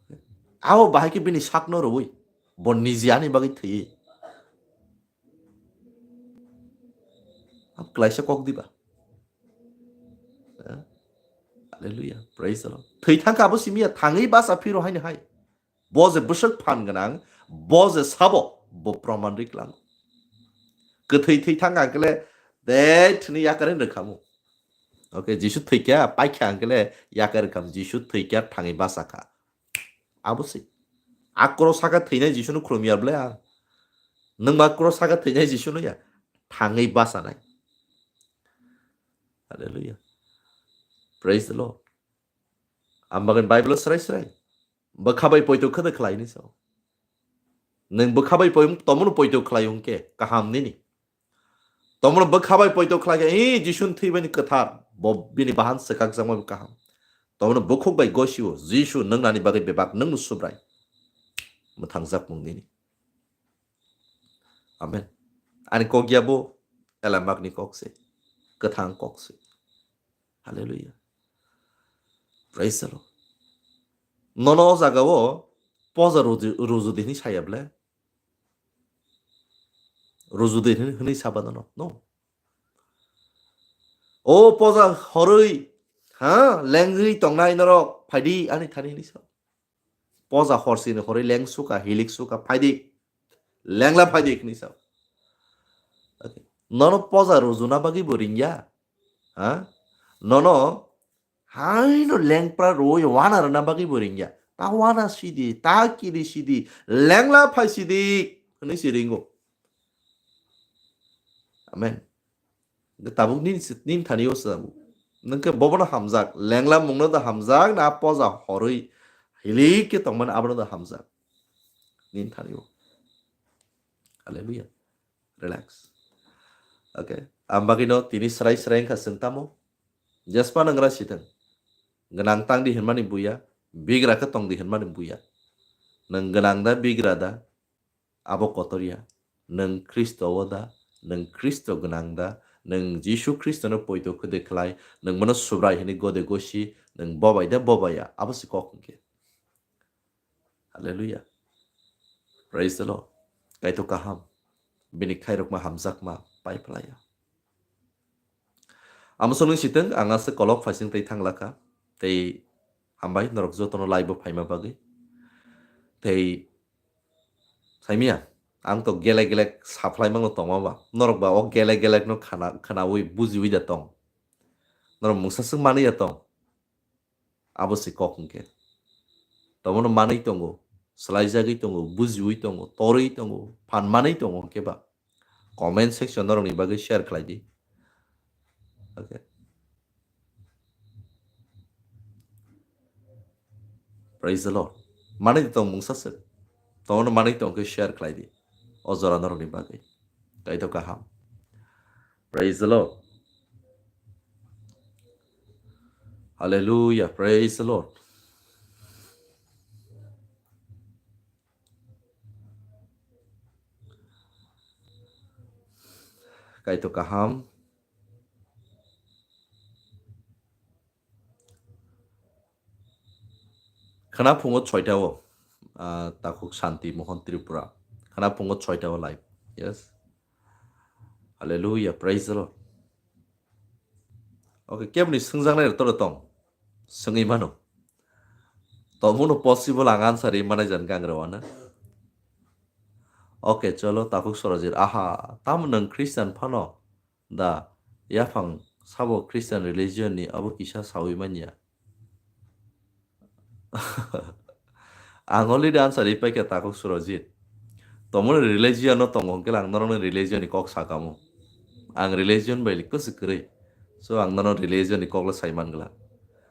Okay. Abo bahai khe bini sakno rwui. Bo niji ani bagwi thwiwi. Ab klaisa kok diba. Eh? Hallelujah. Praise the Lord. Thwi thangkha abo simiya thangwi basa phiro haino hai. Bo je bwswk phan gwnang, bo je sabo, bo proman riklang. Kwthwi thwi thangkha hwnkhe le, de thini yakar rwkhamu. Okay, Jisu thwikha, paikha hwnkhe le yakar rwkhamu. Jisu thwikha, thangwi basa kha. Abo se. A kro saka thwinai Jisu no khulum ya ble ang. Nwng ba kro saka thwinai Jisu no ya. Thangwi basa nai. Hallelujah. Praise the Lord. Ang bagwi Bible srai srai. Bwkha bai poito khede khlai ni sao. Nwng bwkha bai poi-, tomono poito khlai hwnkhe kaham nini. Tomono bwkha bai poito khlai khe, "Ee, Jisu ni thwi bai ni kwthar, bo bini bahan swkak jakma bo kaham." Tomono bukhuk bai gosio, "Jisu nwng nani bagwi bebak, nwng no Subrai." Mwthang jakmung nini. Amen. Ani kok ya bo elamak ni kok se. Kwthang kok se. Hallelujah. Praise the Lord. Nono o jaga o poja ruju, ruju di hini saya ble. Ruju di hini, hini saba nono. No. O poja horwi, ha, lengwi tongnai norok, phaidi ani thani hini sa. Poja horsini horwi leng suka, hilik suka, phaidi. Lengla phaidi hini sa. Okay. Nono poja rujuna bagwi bo ringya. Ha? Nono haino lengpra roi wana rwna bagwi bo ringya. Ta wana sidi, ta kiri sidi, lengla phai sidi, hwnwi si ringo. Amen. Tabuk nini si-, nini thani o sa tabuk. Nwng khe bobono hamjak, lengla mungno da hamjak, na poja horwi hilik khe tongmani abono da hamjak. Nini thani o. Hallelujah. Relax. Okay. Ang bagwi no tini srai srai wngkha chwng tamo? Jespa nang ra sithang. Gwnang tang di hinmani buya, bigra khe tong di hinmani buya. Nang gwnang da, bigra da, abo kotor ya. Nang Khristo o da, nang Khristo gwnang da, nang Jisu Khristo no poito khede khlai, nang bono Subrai hini gode gosi, nang bobai da, bobai ya, abo se kok hwnkhe. Hallelujah. Praise the Lord. Kaitor kaham. Bini khairokma hamjakma pai phlai ya. Amo songni siteng ang aswk kolok phaising tei thanglakha. Tei hambai norok jotono live-o phaima bagwi. Tei saimia, ang to gelek gelek saphlai mangno tongma ba. Norok ba o gelek gelekno khana, khnaui bujiui da tong. Norok mungsa swk manwi ya tong. Abo se kok hwnkhe. Tomono manwi tongo, swlaijagwi tongo, bujiui tongo, torwi tongo, phan manwi tongo hwnkhe ba. Comment section norokni bagwi share khlai di. Okay. Praise the Lord. Manwi tong mungsa se. Tomono manwi tong khe share khlai di. O jora norokni bagwi. Kaitor kaham. Praise the Lord. Hallelujah. Praise the Lord. Kaitor kaham. Khwna phungo soita o, ah, takhuk Santi Mohon Tripura. Khwna phungo soita o live. Yes. Hallelujah. Praise the Lord. Okay, kebni swngjaknai rok toro tong. Swngwi mano. Tomono possible ang answer ri manai jan gang rw ano. Okay, cholo, takhuk Sorojit. Aha, tamo nwng Christian phano da yaphang sabo Christian religion ni abo kisa sawi manya. Ang already answer ri paikha, takhuk Surojit. Tomoni religion no tongo hwnkhe ang norokni religion ni kok sakamo. Ang religion bai kwswk kwrwi. So ang norok religion ni kok le sai man glak.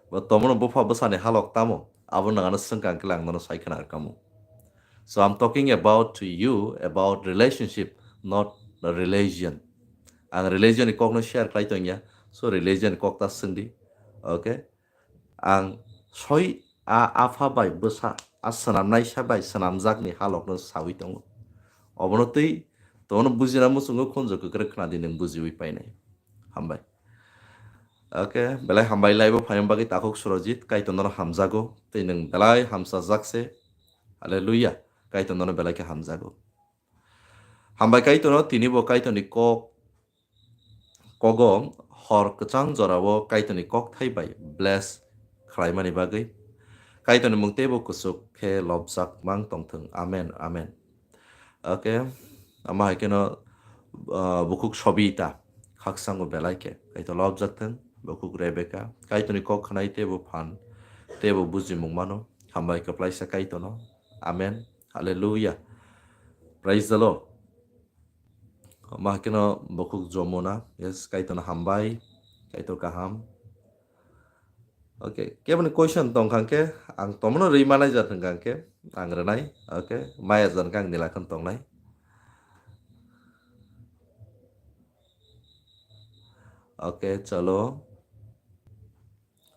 Bo tomono bupha bwsani halok tamo? Abo nangano swngkha hwnkhe ang norok sai khna kamo. So I'm talking about to you about relationship, not religion. Ang religion ni kok no share khlai tongya. So religion ni kok ta swngdi. Okay? Ang soi a apha bai bwsa, a swnamnaisa bai swnamjakni halokno saui tongo. Obono twi tono bujina muchungo khunju kwkrwk khna di, nwng bujiui painai. Hambai. Okay, belai hambai, live-o phaima bagwi takhuk Surojit, Kaitor nono hamjago, tei nwng belai hamsajak se. Hallelujah. Kaitor nono belai khe hamjago. Hambai Kaitor no, tini bo Kaitor ni kok kogo hor kwchang jorao Kaitorni kokthai bai bless khlaimani bagwi. Kaitorni mung teibo kuchuk khe lobjak mang tongthwng. Amen, amen. Okay, ama hai kheno, ah, bukhuk Sobita khaksango belai khe Kaitor lobjak thwng, bukhuk Rebeka Kaitorni kok khnai teibo phan teibo bujimung mano. Hambai kwplaisa Kaitorno. Amen. Hallelujah. Praise the Lord. Omo hai kheno bukhuk Jomuna, yes, Kaitorno hambai, Kaitor kaham. Okay, keboni question tongkha khe, ang tomono rwi manai jat hwnkha khe, ang rwnai, okay, maya jan khe ang nila kheno tongnai. Okay, chalo.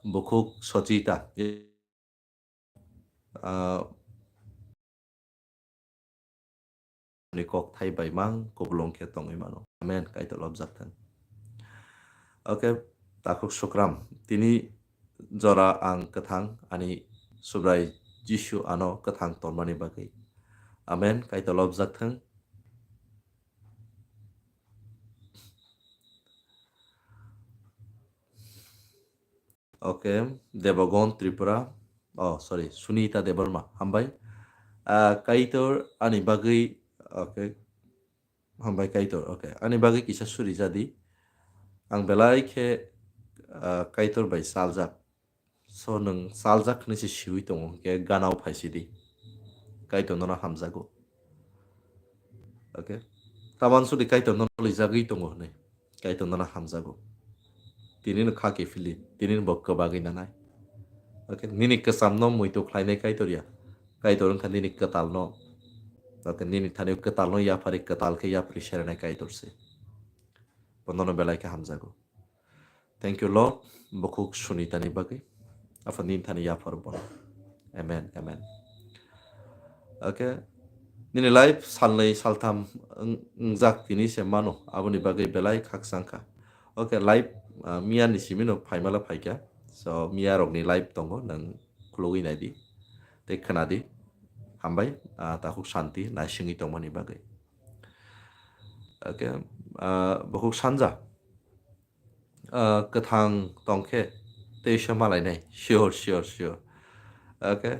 Bukhuk Sochita. Ah, ni kok thai bai mang kubulung khe tongwi mano. Amen. Kaitor lobjak thang. Okay, takhuk Sukram. Tini jora ang kwthang ani Subrai Jisu ano kwthang tonmani bagwi. Amen. Kaitor lobjak thang. Okay, Debogon Tripura. Oh, sorry, Sunita Debbarma. Hambai. Ah, Kaitor ani bagwi, okay. Hambai Kaitor, okay. Ani bagwi kisa suri jadi. Ang belai khe, ah, Kaitor bai saljak. So nwng saljak hwnwi se siui tongo, hwnkhe ganao phaisidi. Kaitor nono hamjago. Okay. Taman sudi Kaitor nono lijagwi tongo hwnwi. Kaitor nono hamjago. Tini no kha kiphildi, tini no bo kwbagwi nanai. Okay. Nini kwcham no muitu khlainai Kaitor ya. Kaitor wngkha nini kwtal no. Okay. Nini thani kwtal no yapharwi, kwtal khe yapharwi serenai Kaitor se. Bo nono belai khe hamjago. Thank you, Lord. Bukhuk Sunitani bagwi. Aphani thani yaphar bono. Amen, amen. Okay. Nini life salnwi saltham wng-, wngjak tini se mano. Aboni bagwi belai khakchangkha. Okay, life, ah, miya ni simino phaimala phaikha. So, miya rokni life tongo, nang khulugwi naidi. Tei khwnadi. Hambai, ah, takhuk shanti naisingwi tongmani bagwi. Okay, ah, bukhuk sanja. Ah, kwthang tongkhe teisa malainai. Sure, sure, sure. Okay.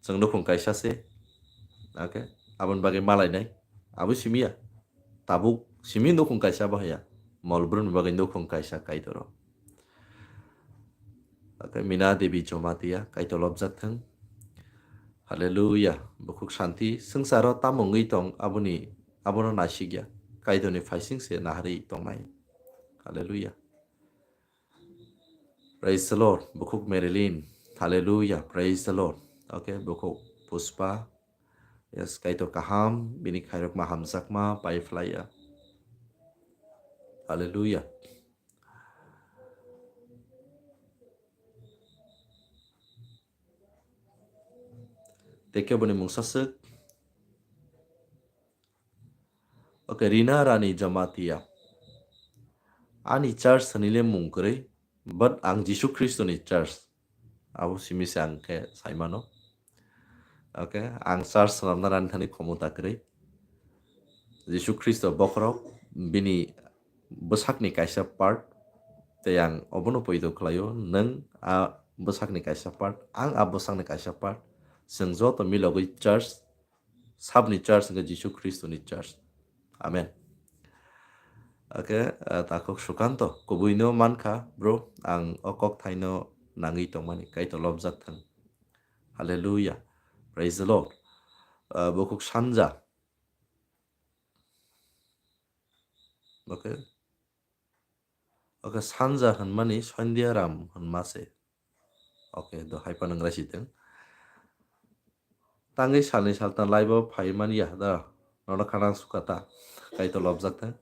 Chwng nukhung kaisa se. Okay. Aboni bagwi malainai. Abo simiya. Tabuk simi nukhung kaisa bahaya. Molbrumni bagwi nukhung kaisa Kaitoro. Okay. Mina Devi Jomatia, Kaitor lobjak thung. Hallelujah. Bukhuk shanti. Swngcharo tamo wngwi tong aboni, abono naisikya. Kaitorni phaising se naharwi tongnai. Hallelujah. Praise the Lord. Bukhuk Marilyn. Hallelujah. Praise the Lord. Okay, bukhuk Puspa. Yes, Kaitor kaham, bini khairokma hamjakma pai phlaiya. Hallelujah. Tei keboni mungsa swk. Okay, Rina Rani Jamatia. Ani church sani le mung kwrwi, but ang Jisu Khristo ni church. Abo simi se ang khe saimano. Okay, ang church swnamna rani thani khomota kwrwi. Jisu Khristo bokhorok bini bwsakni kaisa part, tei ang obono poito khlaio, nwng a bwsakni kaisa part, ang a bwsakni kaisa part. Chwng joto milogwi church, sabni church hwnkhe Jisu Khristoni church. Amen. Okay, ah, takhuk Sukanto, kubuino mankha, bro, ang o kok thaino nangwi tongmani, Kaitor lobjak thung. Hallelujah. Praise the Lord. Ah, bukhuk sanja. Okay. Okay, sanja hwnmani Sandhya Ram hwnma se. Okay, do hai phano wngrai si thung. Tangwi salni saltang live o phai man ya da. Nono khana sukha ta. Kaitor lobjak thung.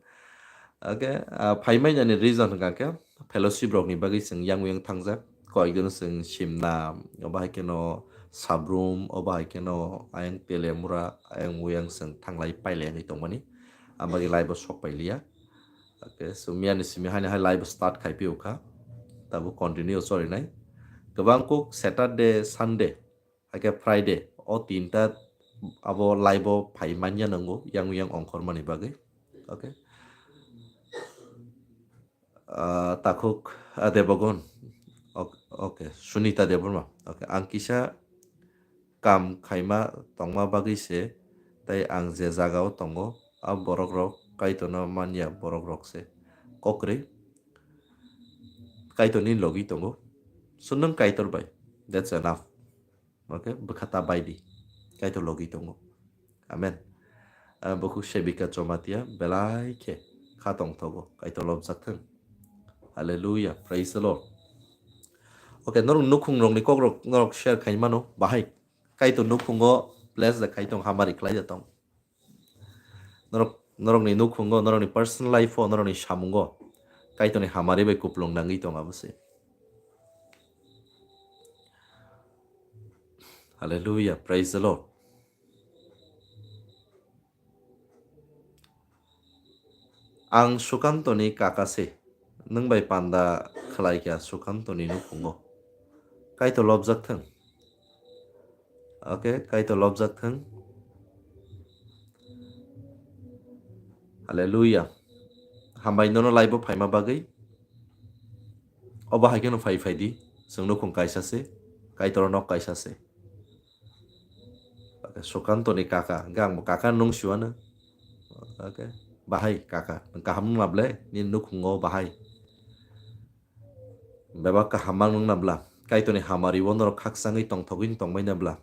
Okay, ah, phai man yani reason hwnkha khe fellowship rokni bagwi chwng yang yang thangjak. Koyekjon chwng Simna, obo hai kheno Sabrum, obo hai kheno ayang Telemura, ayang uyang chwng thanglai pailai wngwi tongmani. Ang bagwi live o sok pailiya. Okay, so miyani simi haino hai live start khai phiyokha. Tabuk continue cholinai. Kwbang kuk Saturday, Sunday, hai khe Friday, o tinta abo live o phai manya nango, yang yang ongkhormani bagwi. Okay. Ah, takhuk, ah, Debogon. Ok-, okay, Sunita Debbarma. Okay, ang kisa kam khaima tongma bagwi se, tei ang je jagao tongo, a borok rok Kaitorno manya borok rok se. Kokrwi Kaitorni logi tongo. So nwng Kaitor bai. That's enough. Okay, bwkha ta bai di. Kaitor logi tongo. Amen. Ah, bukhuk Sebika Chomatia belai khe kha tongthogo. Kaitor lobjak thung. Hallelujah. Praise the Lord. Okay, norok nukhung rokni kokrok norok share khai mano. Bahai Kaitor nukhungo bless da khai tong, hamari khlai da tong. Norok, norokni nukhungo, norokni personal life o, norokni samungo Kaitorni hamari bai kuplung nangwi tong abo se. Hallelujah, praise the Lord. Ang Sukantoni kaka se, nwng bai panda khlai kha Sukantoni nukhungo. Kaitor lobjak thung. Okay, Kaitor lobjak thung. Hallelujah. Hambai nono live o phaima bagwi. Obo hai kheno phai phai di. Chwng nukhung kaisa se, Kaitor nok kaisa se. Okay, Sukantoni kaka, hwnkhe ang bo kaka nung siwano. Okay, bahai kaka, nwng kaham nung na ble, nini nukhungo bahai. Bebak kaham mang nung na bla, Kaitorni hamari o norok khakchangwi tongthogwi tongmai na bla.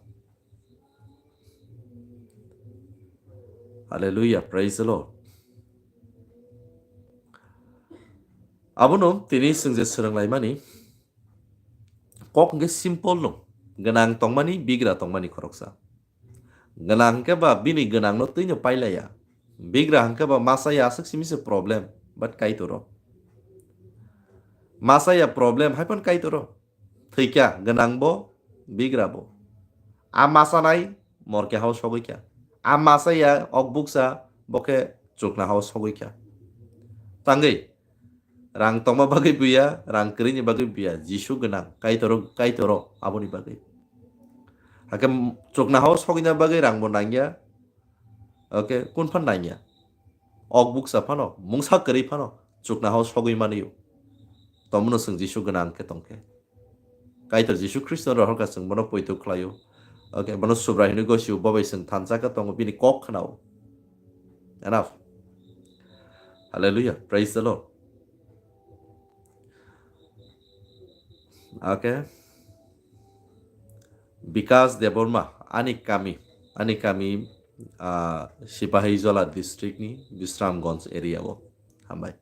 Hallelujah, praise the Lord. Abono tini chwng je swrwng laimani, kok hwnkhe simple no, gwnang tongmani, bigra tongmani khoroksa. Gwnang hwnkhe ba bini gwnangno twino pailaiya. Bigra hwnkhe ba masa ya aswk simi se problem, but Kaitoro. Masa ya problem hai phano Kaitor o. Thwikha gwnang bo, bigra bo. A masa nai morke hao sogwi kha. A masa ya ok buksa bo khe chukna hao sogwi kha. Tangwi rang tongma bagwi buya, rang kwrwini bagwi buya, Jisu gwnang, Kaitor o, Kaitor o aboni bagwi. Hakhe chukna hao sogwina bagwi rang bo nangya. Okay, kun phan nangya. Ok buksa phano, mungsa kwrwi phano chukna hao sogwi manwi o. Tomono chwng Jisu gwnang khe tongkhe. Kaitor Jisu Khristo rohorkha chwng bono poito khlaio. Okay, bono Subrai hwnwi gosio, bo bai chwng thansa khe tongo, bini kok khnao. Enough. Hallelujah. Praise the Lord. Okay. Bikas Debbarma, ani kami, ani kami, ah, Sipahijola district ni Bisramganj area o. Hambai.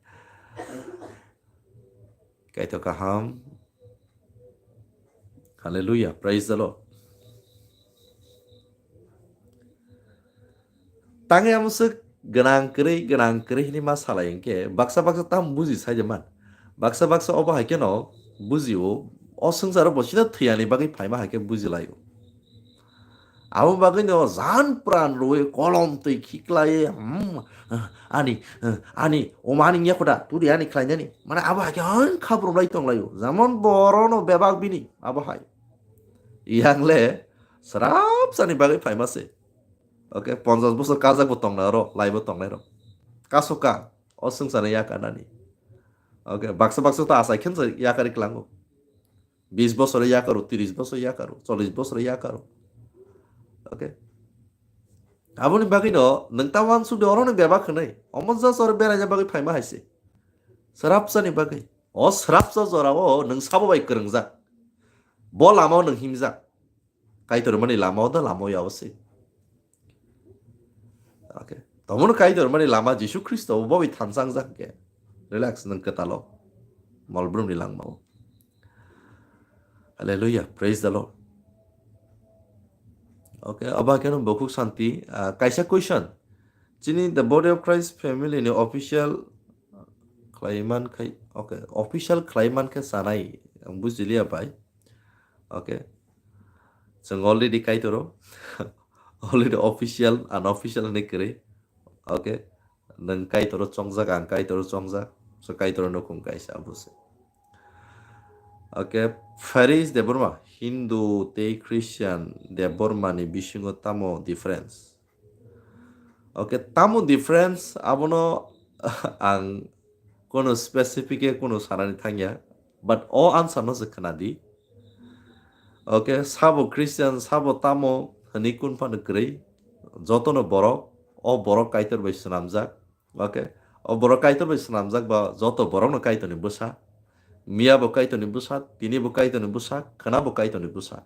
Kaitor kaham. Hallelujah. Praise the Lord. Tangwi amo swk gwnang kwrwi, gwnang kwrwi hinwi ma salai hwnkhe baksa baksa tam buji sai de man. Baksa baksa obo hai kheno bujio, o swngcharo bo sida thwiyani bagwi phaima hai khe bujilaio. Abo bagwino jan pran rwi kolom twi khiklai, hmm, ani, ani, omani yakhoda, turi ani khlainani. Mane abo hai khe hwn khabrumlai tonglaio. Jamon borono bebak bini, abo hai. Yang le srapsani bagwi phaima se. Okay, ponchash bosor kajak bo tongnai oro, lai bo tongnai ro. Kaso ka, o swngchar yakarnani. Okay, baksa baksa to asai khensa yakari klango. Bis bosor yakaro, tris bosor yakaro, chollis bosor yakaro. Okay. Aboni bagwi no, nwng ta wansuk de oro no bebak hwnwi. Omo just oro beraina bagwi phaima hai se. Srapsani bagwi. O srapsa jora o nwng sabo bai kwrwngjak. Bo lama o nwng himjak. Kaitor mani lama o da lama o ya o se. Okay. Tomono Kaitor mani lama Jisu Khristo bo bai thansa wngjak khe. Relax nwng kwtalo. Molbrum ni langma o. Hallelujah. Praise the Lord. Okay, abo khe no bukhuk santi, ah, kaisa question. Chini the Body of Christ family ni official khlai man khai, okay, official khlai man khe sanai, ang bujiliya bai. Okay. Chwng already Kaitor o, already official, unofficial hinwi kwrwi. Okay. Nwng Kaitor o chongjak, ang Kaitor o chongjak. So Kaitor o nukhung kaisa abo se. Okay, Faris Debbarma, Hindu tei Christian Debbarma ni bisingo tamo difference? Okay, tamo difference abono ang kono specific e kono sanani thangya, but o answer no se khwnadi. Okay, sabo Christian, sabo tamo hwnwi kun phano kwrwi, jotono borok, o borok Kaitor bai swnamjak. Okay, o borok Kaitor bai swnamjak ba joto borokno Kaitorni bwsa. Miya bo Kaitorni bwsa, tini bo Kaitorni bwsa, khwna bo Kaitorni bwsa.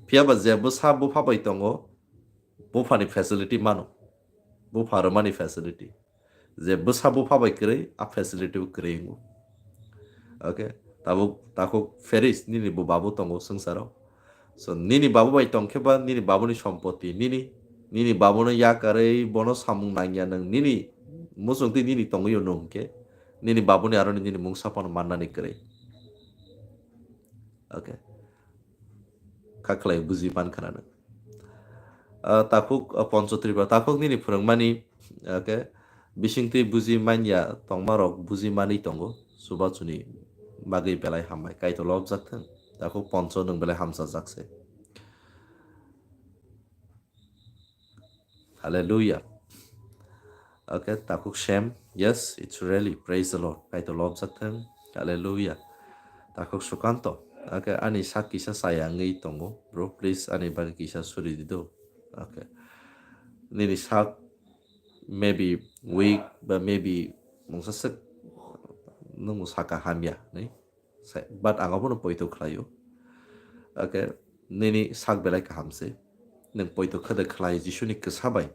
Phiya ba je bwsa bupha bai tongo, buphani facility mano. Bupha rwmani facility. Je bwsa bupha bai kwrwi, a facility bo kwrwi wngo. Okay, tabuk takhuk Faris, nini bo babu tongo swngcharo. So, nini babu bai tongkhe ba, nini babuni sompoti, nini, nini babuno yakarwi bono samung nangya nwng, nini muchungtwi nini tongwi o nwng hwnkhe, nini babuni aroni nini mungsa phano mannani kwrwi. Okay. Kakhlai buji man khana nwng. Ah, takhuk, ah, Poncho Tripura, takhuk nini phwrwngmani, okay, bisingtwi buji manya tongmarok buji manwi tongo, chubachuni bagwi belai hambai, Kaitor lobjak thung. Takhuk Poncho nwng belai hamsajak se. Hallelujah. Okay, takhuk Shem. Yes, it's really. Praise the Lord. Kaitor lobjak thung. Hallelujah. Takhuk Sukanto. Okay, ani sak kisa chaya wngwi tongo. Bro, please ani bagwi kisa suri di do. Okay. Nini sak maybe weak ba maybe mungsa sek nung saka hamya, ni? Sai, but ang abono poito khlaio. Okay, nini sak belai kaham se. Nwng poito khade khlai Jisuni kwsa bai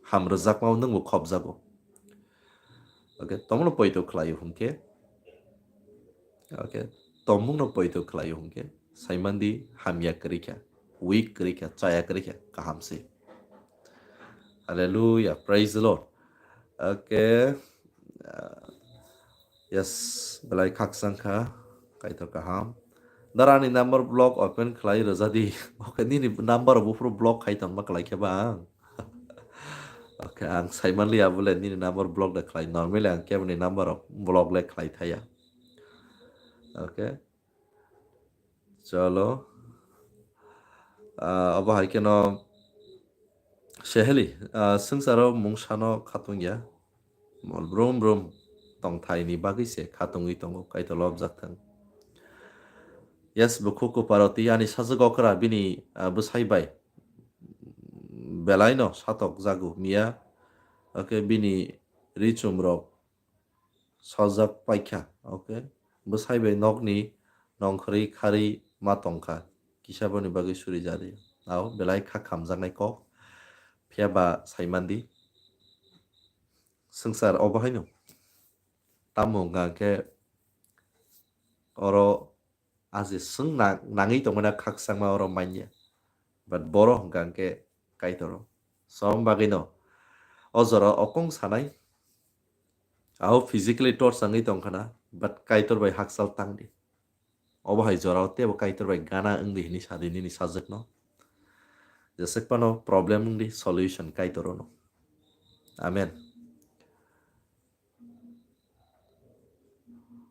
ham rwjakmao nwngbo khopjago. Okay, tomono poito khlaio hwnkhe. Okay, tomungno poito khlaio hwnkhe. Saimandi hamya kwrwi kha, weak kwrwi kha, chaya kwrwi kha, kaham se. Hallelujah, praise the Lord. Okay. Uh, Yes, belai khakchang kha, Kaitor kaham. Dara ani number block open khlai rwja di. Okay, nini number buphuru block khai tongma khlai khe ba ang. Okay, ang saimanliya bole nini number block da khlai. Normally ang keboni number rok block le khlai thaya. Okay. Cholo. Ah, obo hai kheno seheli, ah, swngcharo mungsano khatungya. Mol brum brum tongthaini bagwi se khatungwi tongo, Kaitor lobjak thang. Yes, bukhuk kuparo twi ani sajwk okra bini, ah, bwsai bai belaino satok jago miya. Okay, bini richum rok sojak paikha. Okay, bwsai bai nokni nongkhorwi kharwi ma tongkha, kisa boni bagwi suri jadi. Ao belai kha khamjaknai kok, phiya ba saimandi. Swngchar obo haino. Tamo hwnkha khe oro aje swng na-, nangwi tongmani khakchangma oro manya. But boro hwnkha khe Kaitoro. So, bagwino o jora okong sanai. Ao physically torch wngwi tongkhana, but Kaitor bai hakchal tangdi. Obo hai jorao teibo Kaitor bai gana wngdi hini sadi nini sajwkno. Jeswk phano problem wngdi, solution Kaitorono. Amen.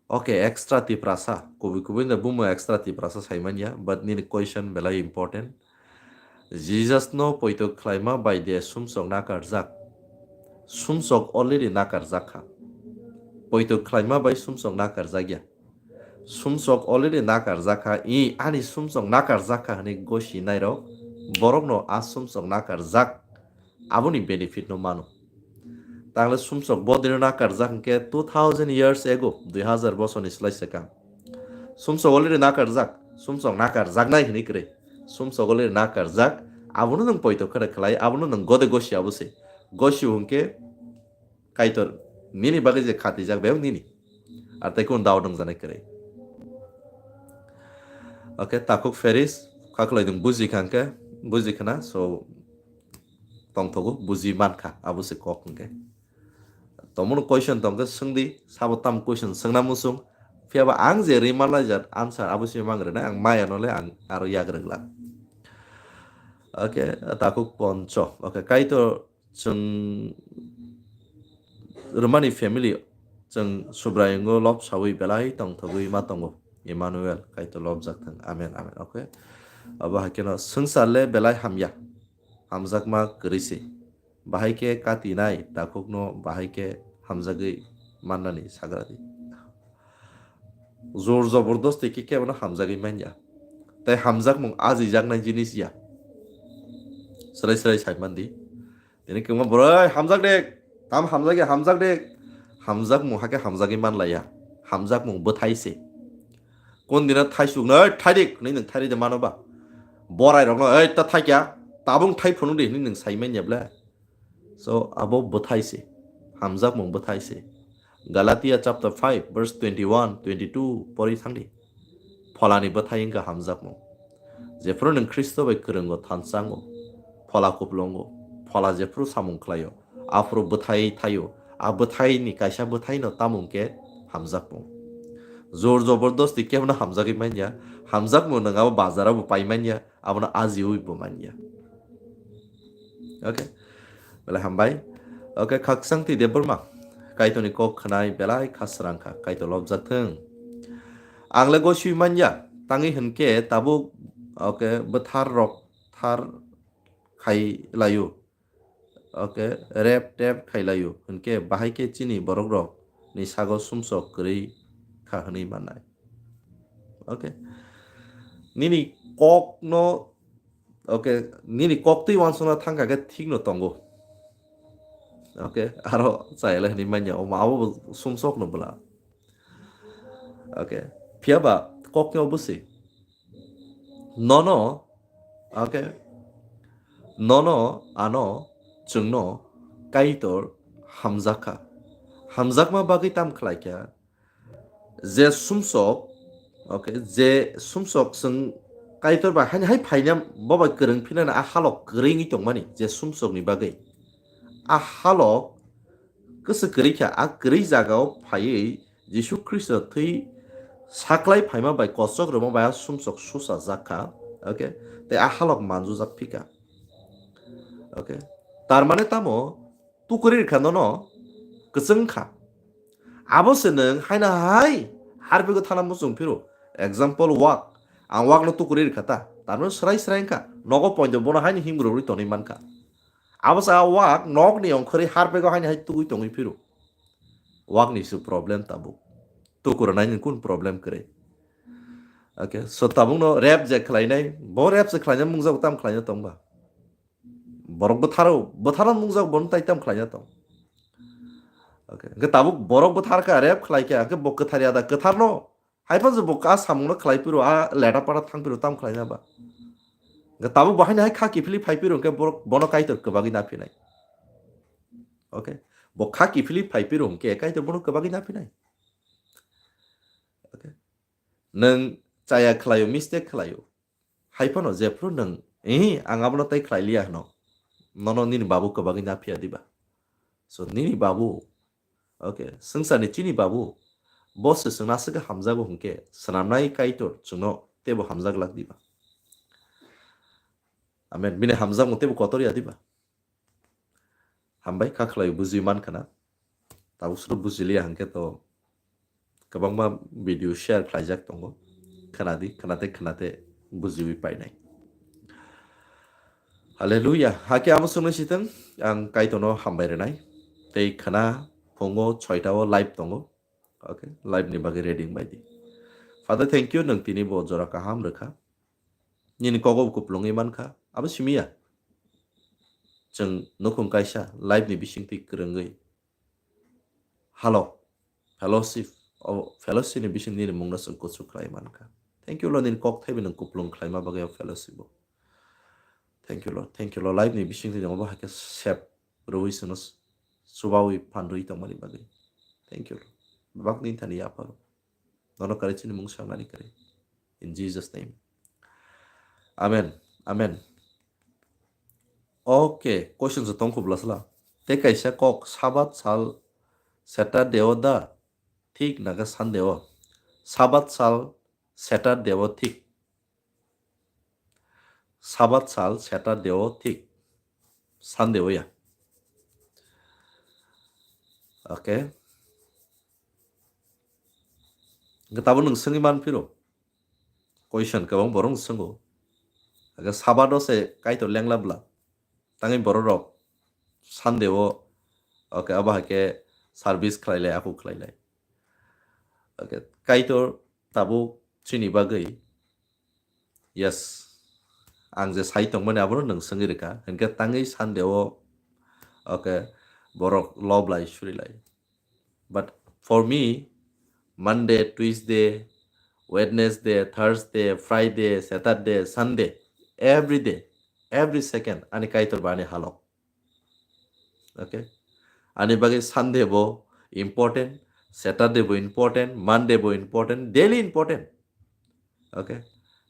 Okay, extra Tiprasa. Kubui kubui no bumo extra Tiprasa saimanya, but nini question belai important. Jesus no poito khlaima bai de sumsok nakarjak. Sumsok already nakarjak kha. Poito khlaima bai sumsok nakarjak ya. Sumsok already nakarjak kha. I ani sumsok nakarjak kha hwnwi gosi nairok borokno a sumsok nakarjak aboni benefit no mano. Tangle sumsok bodino nakarjak hwnkhe two thousand years ago, dui hazar bosorni slai swkang. Sumsok already nakarjak, sumsok nakarjaknai hwnwi kwrwi. Sumsok already nakarjak, abono nwng poito khwrwk khlai, abono nwng gode gosi abo se. Gosi hwnkhe Kaitor nini bagwi je khatijak bebak nini. Ar tei kunu dao nungjanai kwrwi. Okay, takhuk Feris, khaklai nwng buji kha hwnkhe, buji khna, so tongthogo, buji mankha, abo se kok hwnkhe. Tomono question tongkhe swngdi, sabo tam question swngna muchung, phiyaba ang je rima laijak answer abo se mang rwnai, ang maya nole ang aro yak rwglak. Okay, takhuk Poncho, okay, Kaitor chwng rwmani family chwng Subraiyungo lobsawi belai tongthogwi ma tongo. Emmanuel, Kaitor lobjak thang. Amen, amen. Okay. Abo hai kheno swngchar le belai hamya. Hamjakma kwrwi se. Bahai khe katinai takhukno bahai khe hamjagwi mannani sagradi. Jor jobordosti khe kebono hamjagwi manya. Tai hamjakmung ajijaknai jinis ya. Srai srai saimandi. Tini kwbangma borok, "Oi, hamjak de, tam hamjak ya, hamjak de." Hamjakmung hakhe hamjagwi manlaiya. Hamjakmung bwthai se. Kon dina thaisukno, "Oi, thaidik," hwnwi nwng thairide mano ba? Borai rokno, "Oi, ta thaikya, tabung thai phunuk di," hwnwi nwng sai manya ble? So, abo bwthai se. Hamjakmung bwthai se. Galatia chapter five, verse twenty-one, twenty-two pori thangdi. Pholani bwthai wngkha hamjakmung. Jephru nwng Khristo bai kwrwngo, thansango, phola kuplungo, phola jephru samung khlaio, aphuru bwthai thaio, a bwthaini kaisa bwthaino tamung khe hamjakmung. Jor jobordosti kebono hamjagwi manya, hamjakmung nwng abo bazaro bo pai manya, abono ajiwi bo manya. Okay. Belai hambai. Okay, Khakchangtwi Debbarma. Kaitorni kok khwnai belai kha srang kha. Kaitor lobjak thung. Ang le gosiwi manya. Tangwi hwnkhe tabuk, okay, bwthar rok thar khai laio. Okay, rep tep khai laio. Hwnkhe bahai khe chini borok rok ni sago sumsok kwrwi kha hwnwi mannai. Okay. Nini kok no, okay, nini kok twi uansukna thangkha khe thik no tongo. Okay, aro chayale hwnwi manya, omo abo bo sumsok no bwla. Okay, phiya ba kok no bwswi. Nono, okay, nono ano chwngno Kaitor hamjakha. Hamjakma bagwi tam khlaikha? Je sumsok, okay, je sumsok chwng Kaitor bai haini hai phaina bo bai kwrwng phinana a halok kwrwi wngwi tongmani je sumsokni bagwi. A halok kwswk kwrwi kha, a kwrwi jagao phaiwi Jisu Khristo thwi saklai phaima bai kochok rwma bai a sumsok susa jak kha, okay? Tei a halok manjujak phika, okay? Tar mane tamo tukuri rikha nono kwchwng kha. Abo se nwng haino hai harpego thana muchung phiro. Example, wak. Ang wakno tukuri rikha ta. Tar mane srai srai wngkha. Nogo poito bono haino himrogwi tonwi mankha. Abo se a wak nokni ongkhorwi harpego haino hai tugwi tongwi phiro. Wakni se problem tabuk. Tukuranaini kun problem kwrwi? Okay, so tabukno rape je khlainai, bo rape je khlaina mungjago tam khlaina tongba? Borok bwtharo, bwtharo mungjago bono tai tam khlaina tong? Okay, hwnkhe tabuk borok bwthar kha, rape khlai kha, hwnkhe bo kwthar ya da? Kwthar no. Hai phano bo a samungno khlai phiro, a leta para thang phiro tam khlaina ba? Hwnkhe tabuk bo haino hai kha kiphilwi phai phiro hwnkhe borok bono Kaitor kwbagwi na phinai. Okay, bo kha kiphilwi phai phiro hwnkhe Kaitor bono kwbagwi na phinai. Okay. Nwng chaya khlaio, mistake khlaio. Hai phano jephru nwng, "Eh, ang abono tai khlai liya," hwno. Nono nini babu kwbagwi na phiya diba? So, nini babu, okay, swngcharni chini babu, bo se chwngno aswk khe hamjago hwnkhe, swnamnai Kaitor chwngno teibo hamjak lak diba? Amen. Bini hamjakmung teibo kotor ya diba? Hambai kha khlai buji man khana. Tabuk suru bujiliya hwnkhe to kwbangma video share khlaijak tongo. Khwnadi, khwnate, khwnate bujiwi painai. Hallelujah. Hakhe amo swngwi sitwng, ang Kaitorno hambai rwnai. Tei khwna phungo soita o live tongo. Okay, live ni bagwi ready wngbai di. Father, thank you, nwng tini bo jora kaham rwkha. Nini kogo kupulungwi mankha, abo simi ya. Chwng nukhung kaisa live ni bisingtwi kwrwngwi halok fellowship, o fellowship ni bising nini mungno chwng kuchuk khlai mankha. Thank you, Lord, nini kok thaibi nwng kupulung khlaima bagwi o fellowship o. Thank you, Lord. Thank you, Lord. Live ni bisingtwi nwng obo hai khe sep rwui chwngno chubaui phan rwui tongmani bagwi. Thank you, Lord. Bebak nini thani yapharo. Nono kwrwi chini mung sangnani kwrwi. In Jesus' name. Amen. Amen. Okay, question se tong khubla sala. Tei kaisa kok, Sabat sal Saturday o da thik naga Sunday o? Sabat sal Saturday o thik. Sabat sal Saturday o thik. Sunday o ya. Okay. Hwnkhe tabuk nwng swngwi man phiro. Question kwbang borok nwng swngo. Hwnkhe Sabat o se Kaitor lengla bwla. Tangwi borok rok Sunday o, okay, abo hai khe service khlai lai, aku khlai lai. Okay, Kaitor tabuk chini bagwi, yes, ang je sai tongmani abono nwng swngwi rwkha. Hwnkhe tangwi Sunday o, okay, borok lob lai, suri lai. But for me, Monday, Tuesday, Wednesday, Thursday, Friday, Saturday, Sunday, every day, every second, ani Kaitor ba ani halok. Okay? Ani bagwi Sunday bo important, Saturday bo important, Monday bo important, daily important. Okay?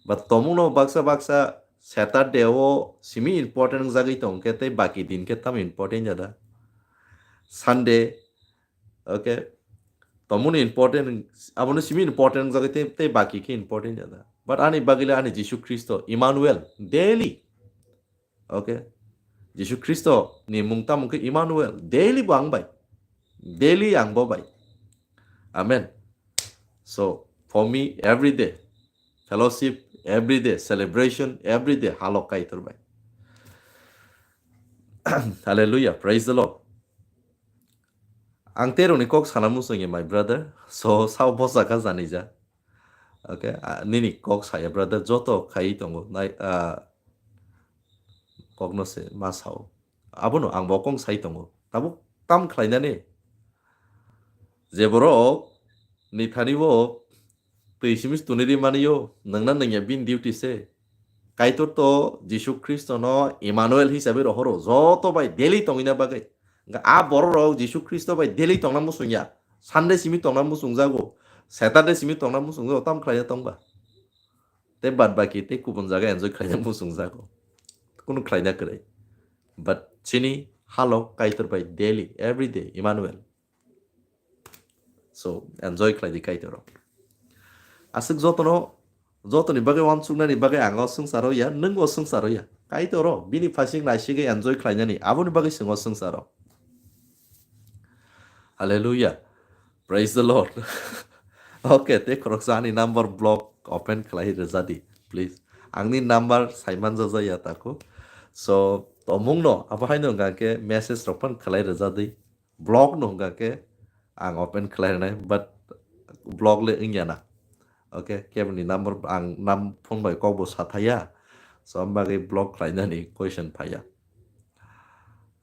But tomungno baksa baksa Saturday o simi important wngjagwi tong khe tei baki din khe tamo important jada? Sunday, okay? Tomungno important, abono simi important wngjagwi tei, tei baki khe important jada? But ani bagwi le ani Jisu Khristo, Emmanuel, daily. Okay? Jisu Khristo ni mung tamo khe Emmanuel, daily bo ang bai. Daily ang bo bai. Amen. So, for me, every day, fellowship, every day, celebration, every day, halok Kaitor bai. Hallelujah, praise the Lord. Ang teroni kok sana muchungya, my brother. So, sao bosa kha janija. Okay, ah, nini kok saya, brother, joto khai tongo. Nai, ah, kokno se ma sao. Abono ang bo kong sai tongo. Tabuk tam khlainani. Je borok ni thani bo twi simis tuniri mani yo, nangna nangya bini duty se. Kaitor to Jisu Khristo no Emmanuel hisabe rohoro, joto bai daily tongina bagwi. Hwnkhe a borok rok Jisu Khristo bai daily tongna muchungya, Sunday simi tongna muchungjago, Saturday simi tongna muchungjago, tam khlaina tongba? Tei bad baki tei kubun jaga enjoy khlaina muchungjago, kunu khlaina kwrwi. But chini halok Kaitor bai daily, every day, Emmanuel. So enjoy khlai di Kaitor rok. Aswk jotono, jotoni bagwi wansuknani bagwi ang o swngcharo ya, nwng o swngcharo ya. Kaitor o bini phaising naisigwi enjoy khlainani, aboni bagwi chwng o swngcharo. Hallelujah. Praise the Lord. Okay, tei khoroksa ani number block open khlai rwjadi, please. Angni number saiman jajaya taku. So, tomungno abo haino hwnkha khe message rok phan khlai rwjadi. Block no hwnkha khe ang open khlai rwnai, but block le wngya na. Okay, keboni number ang nam phone bai kok bo sathaya. So, ang bagwi block khlainani question phaiya.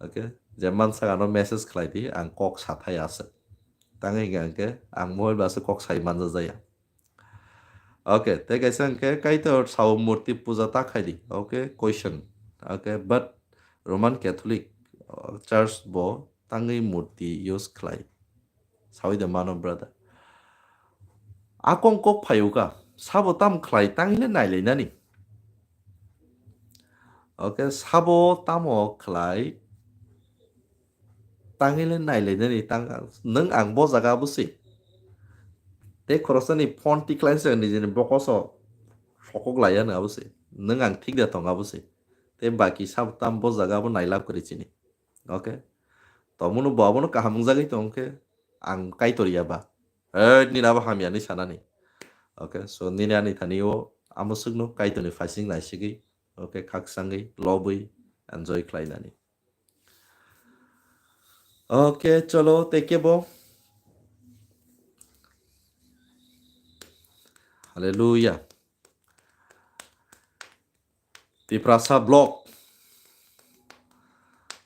Okay, je mansak ano message khlai di, ang kok sathaya se. Tangwi hwnkha khe ang mobile bai se kok sai manja jaya. Okay, tei kaisa hwnkhe Kaitor sao murti puja ta khai di. Okay, question. Okay, but Roman Catholic uh, Church bo tangwi murti use khlai. Sawi de mano brother. Akong kok phayu ka. Sabo tam khlai tangwi le nailainani. Okay, sabo tamo khlai tangwi le nailainani tang nwng ang bo jaga abo se. Tei khoroksa ni phone tiklai se nijini bokoso sokok laiya no abo se. Nwng ang thik da tong abo se. Tei baki sabo tam bo jaga abo nailab kwrwi chini. Okay. Tomono bo abono kaham wngjagwi tong khe ang Kaitor ya ba. Hey, nini abo hamya ni sanani. Okay, so nini ani thani o amo swkno Kaitor ni phaising naisigwi. Okay, khak sangwi lobwi enjoy khlainani. Okay, cholo tei kebo. Hallelujah. Tiprasa block.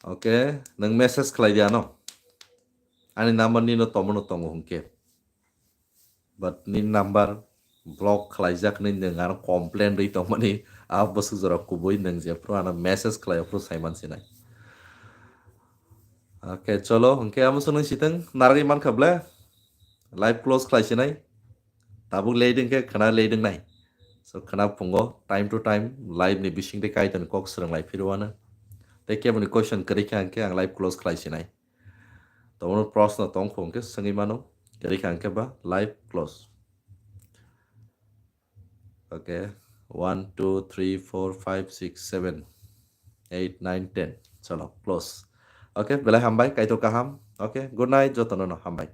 Okay, nang message khlai di ano. Ani number nino tomono tongo hwnkhe. But ni number block khlaijak ni nang ano complain ri tongmani a bwswk jora kubui nang je pro ano message khlai pro saiman sinai. Okay, cholo, hwnkhe amo swnwi siteng narwgwi mankha ble. Live close khlai sinai. Tabuk leiding khe khna leiding nai. So khna phungo time to time live ni bising tei Kaitor ni kok swrwng lai phirwano. Tei keboni question kwrwi kha hwnkhe ang live close khlai sinai. Tomono proshno tong kho hwnkhe swngwi mano. Kwrwi kha hwnkhe ba live close. Okay, one, two, three, four, five, six, seven, eight, nine, ten. Cholo, close. Okay, belai hambai, Kaitor kaham. Okay, good night, jotono no hambai.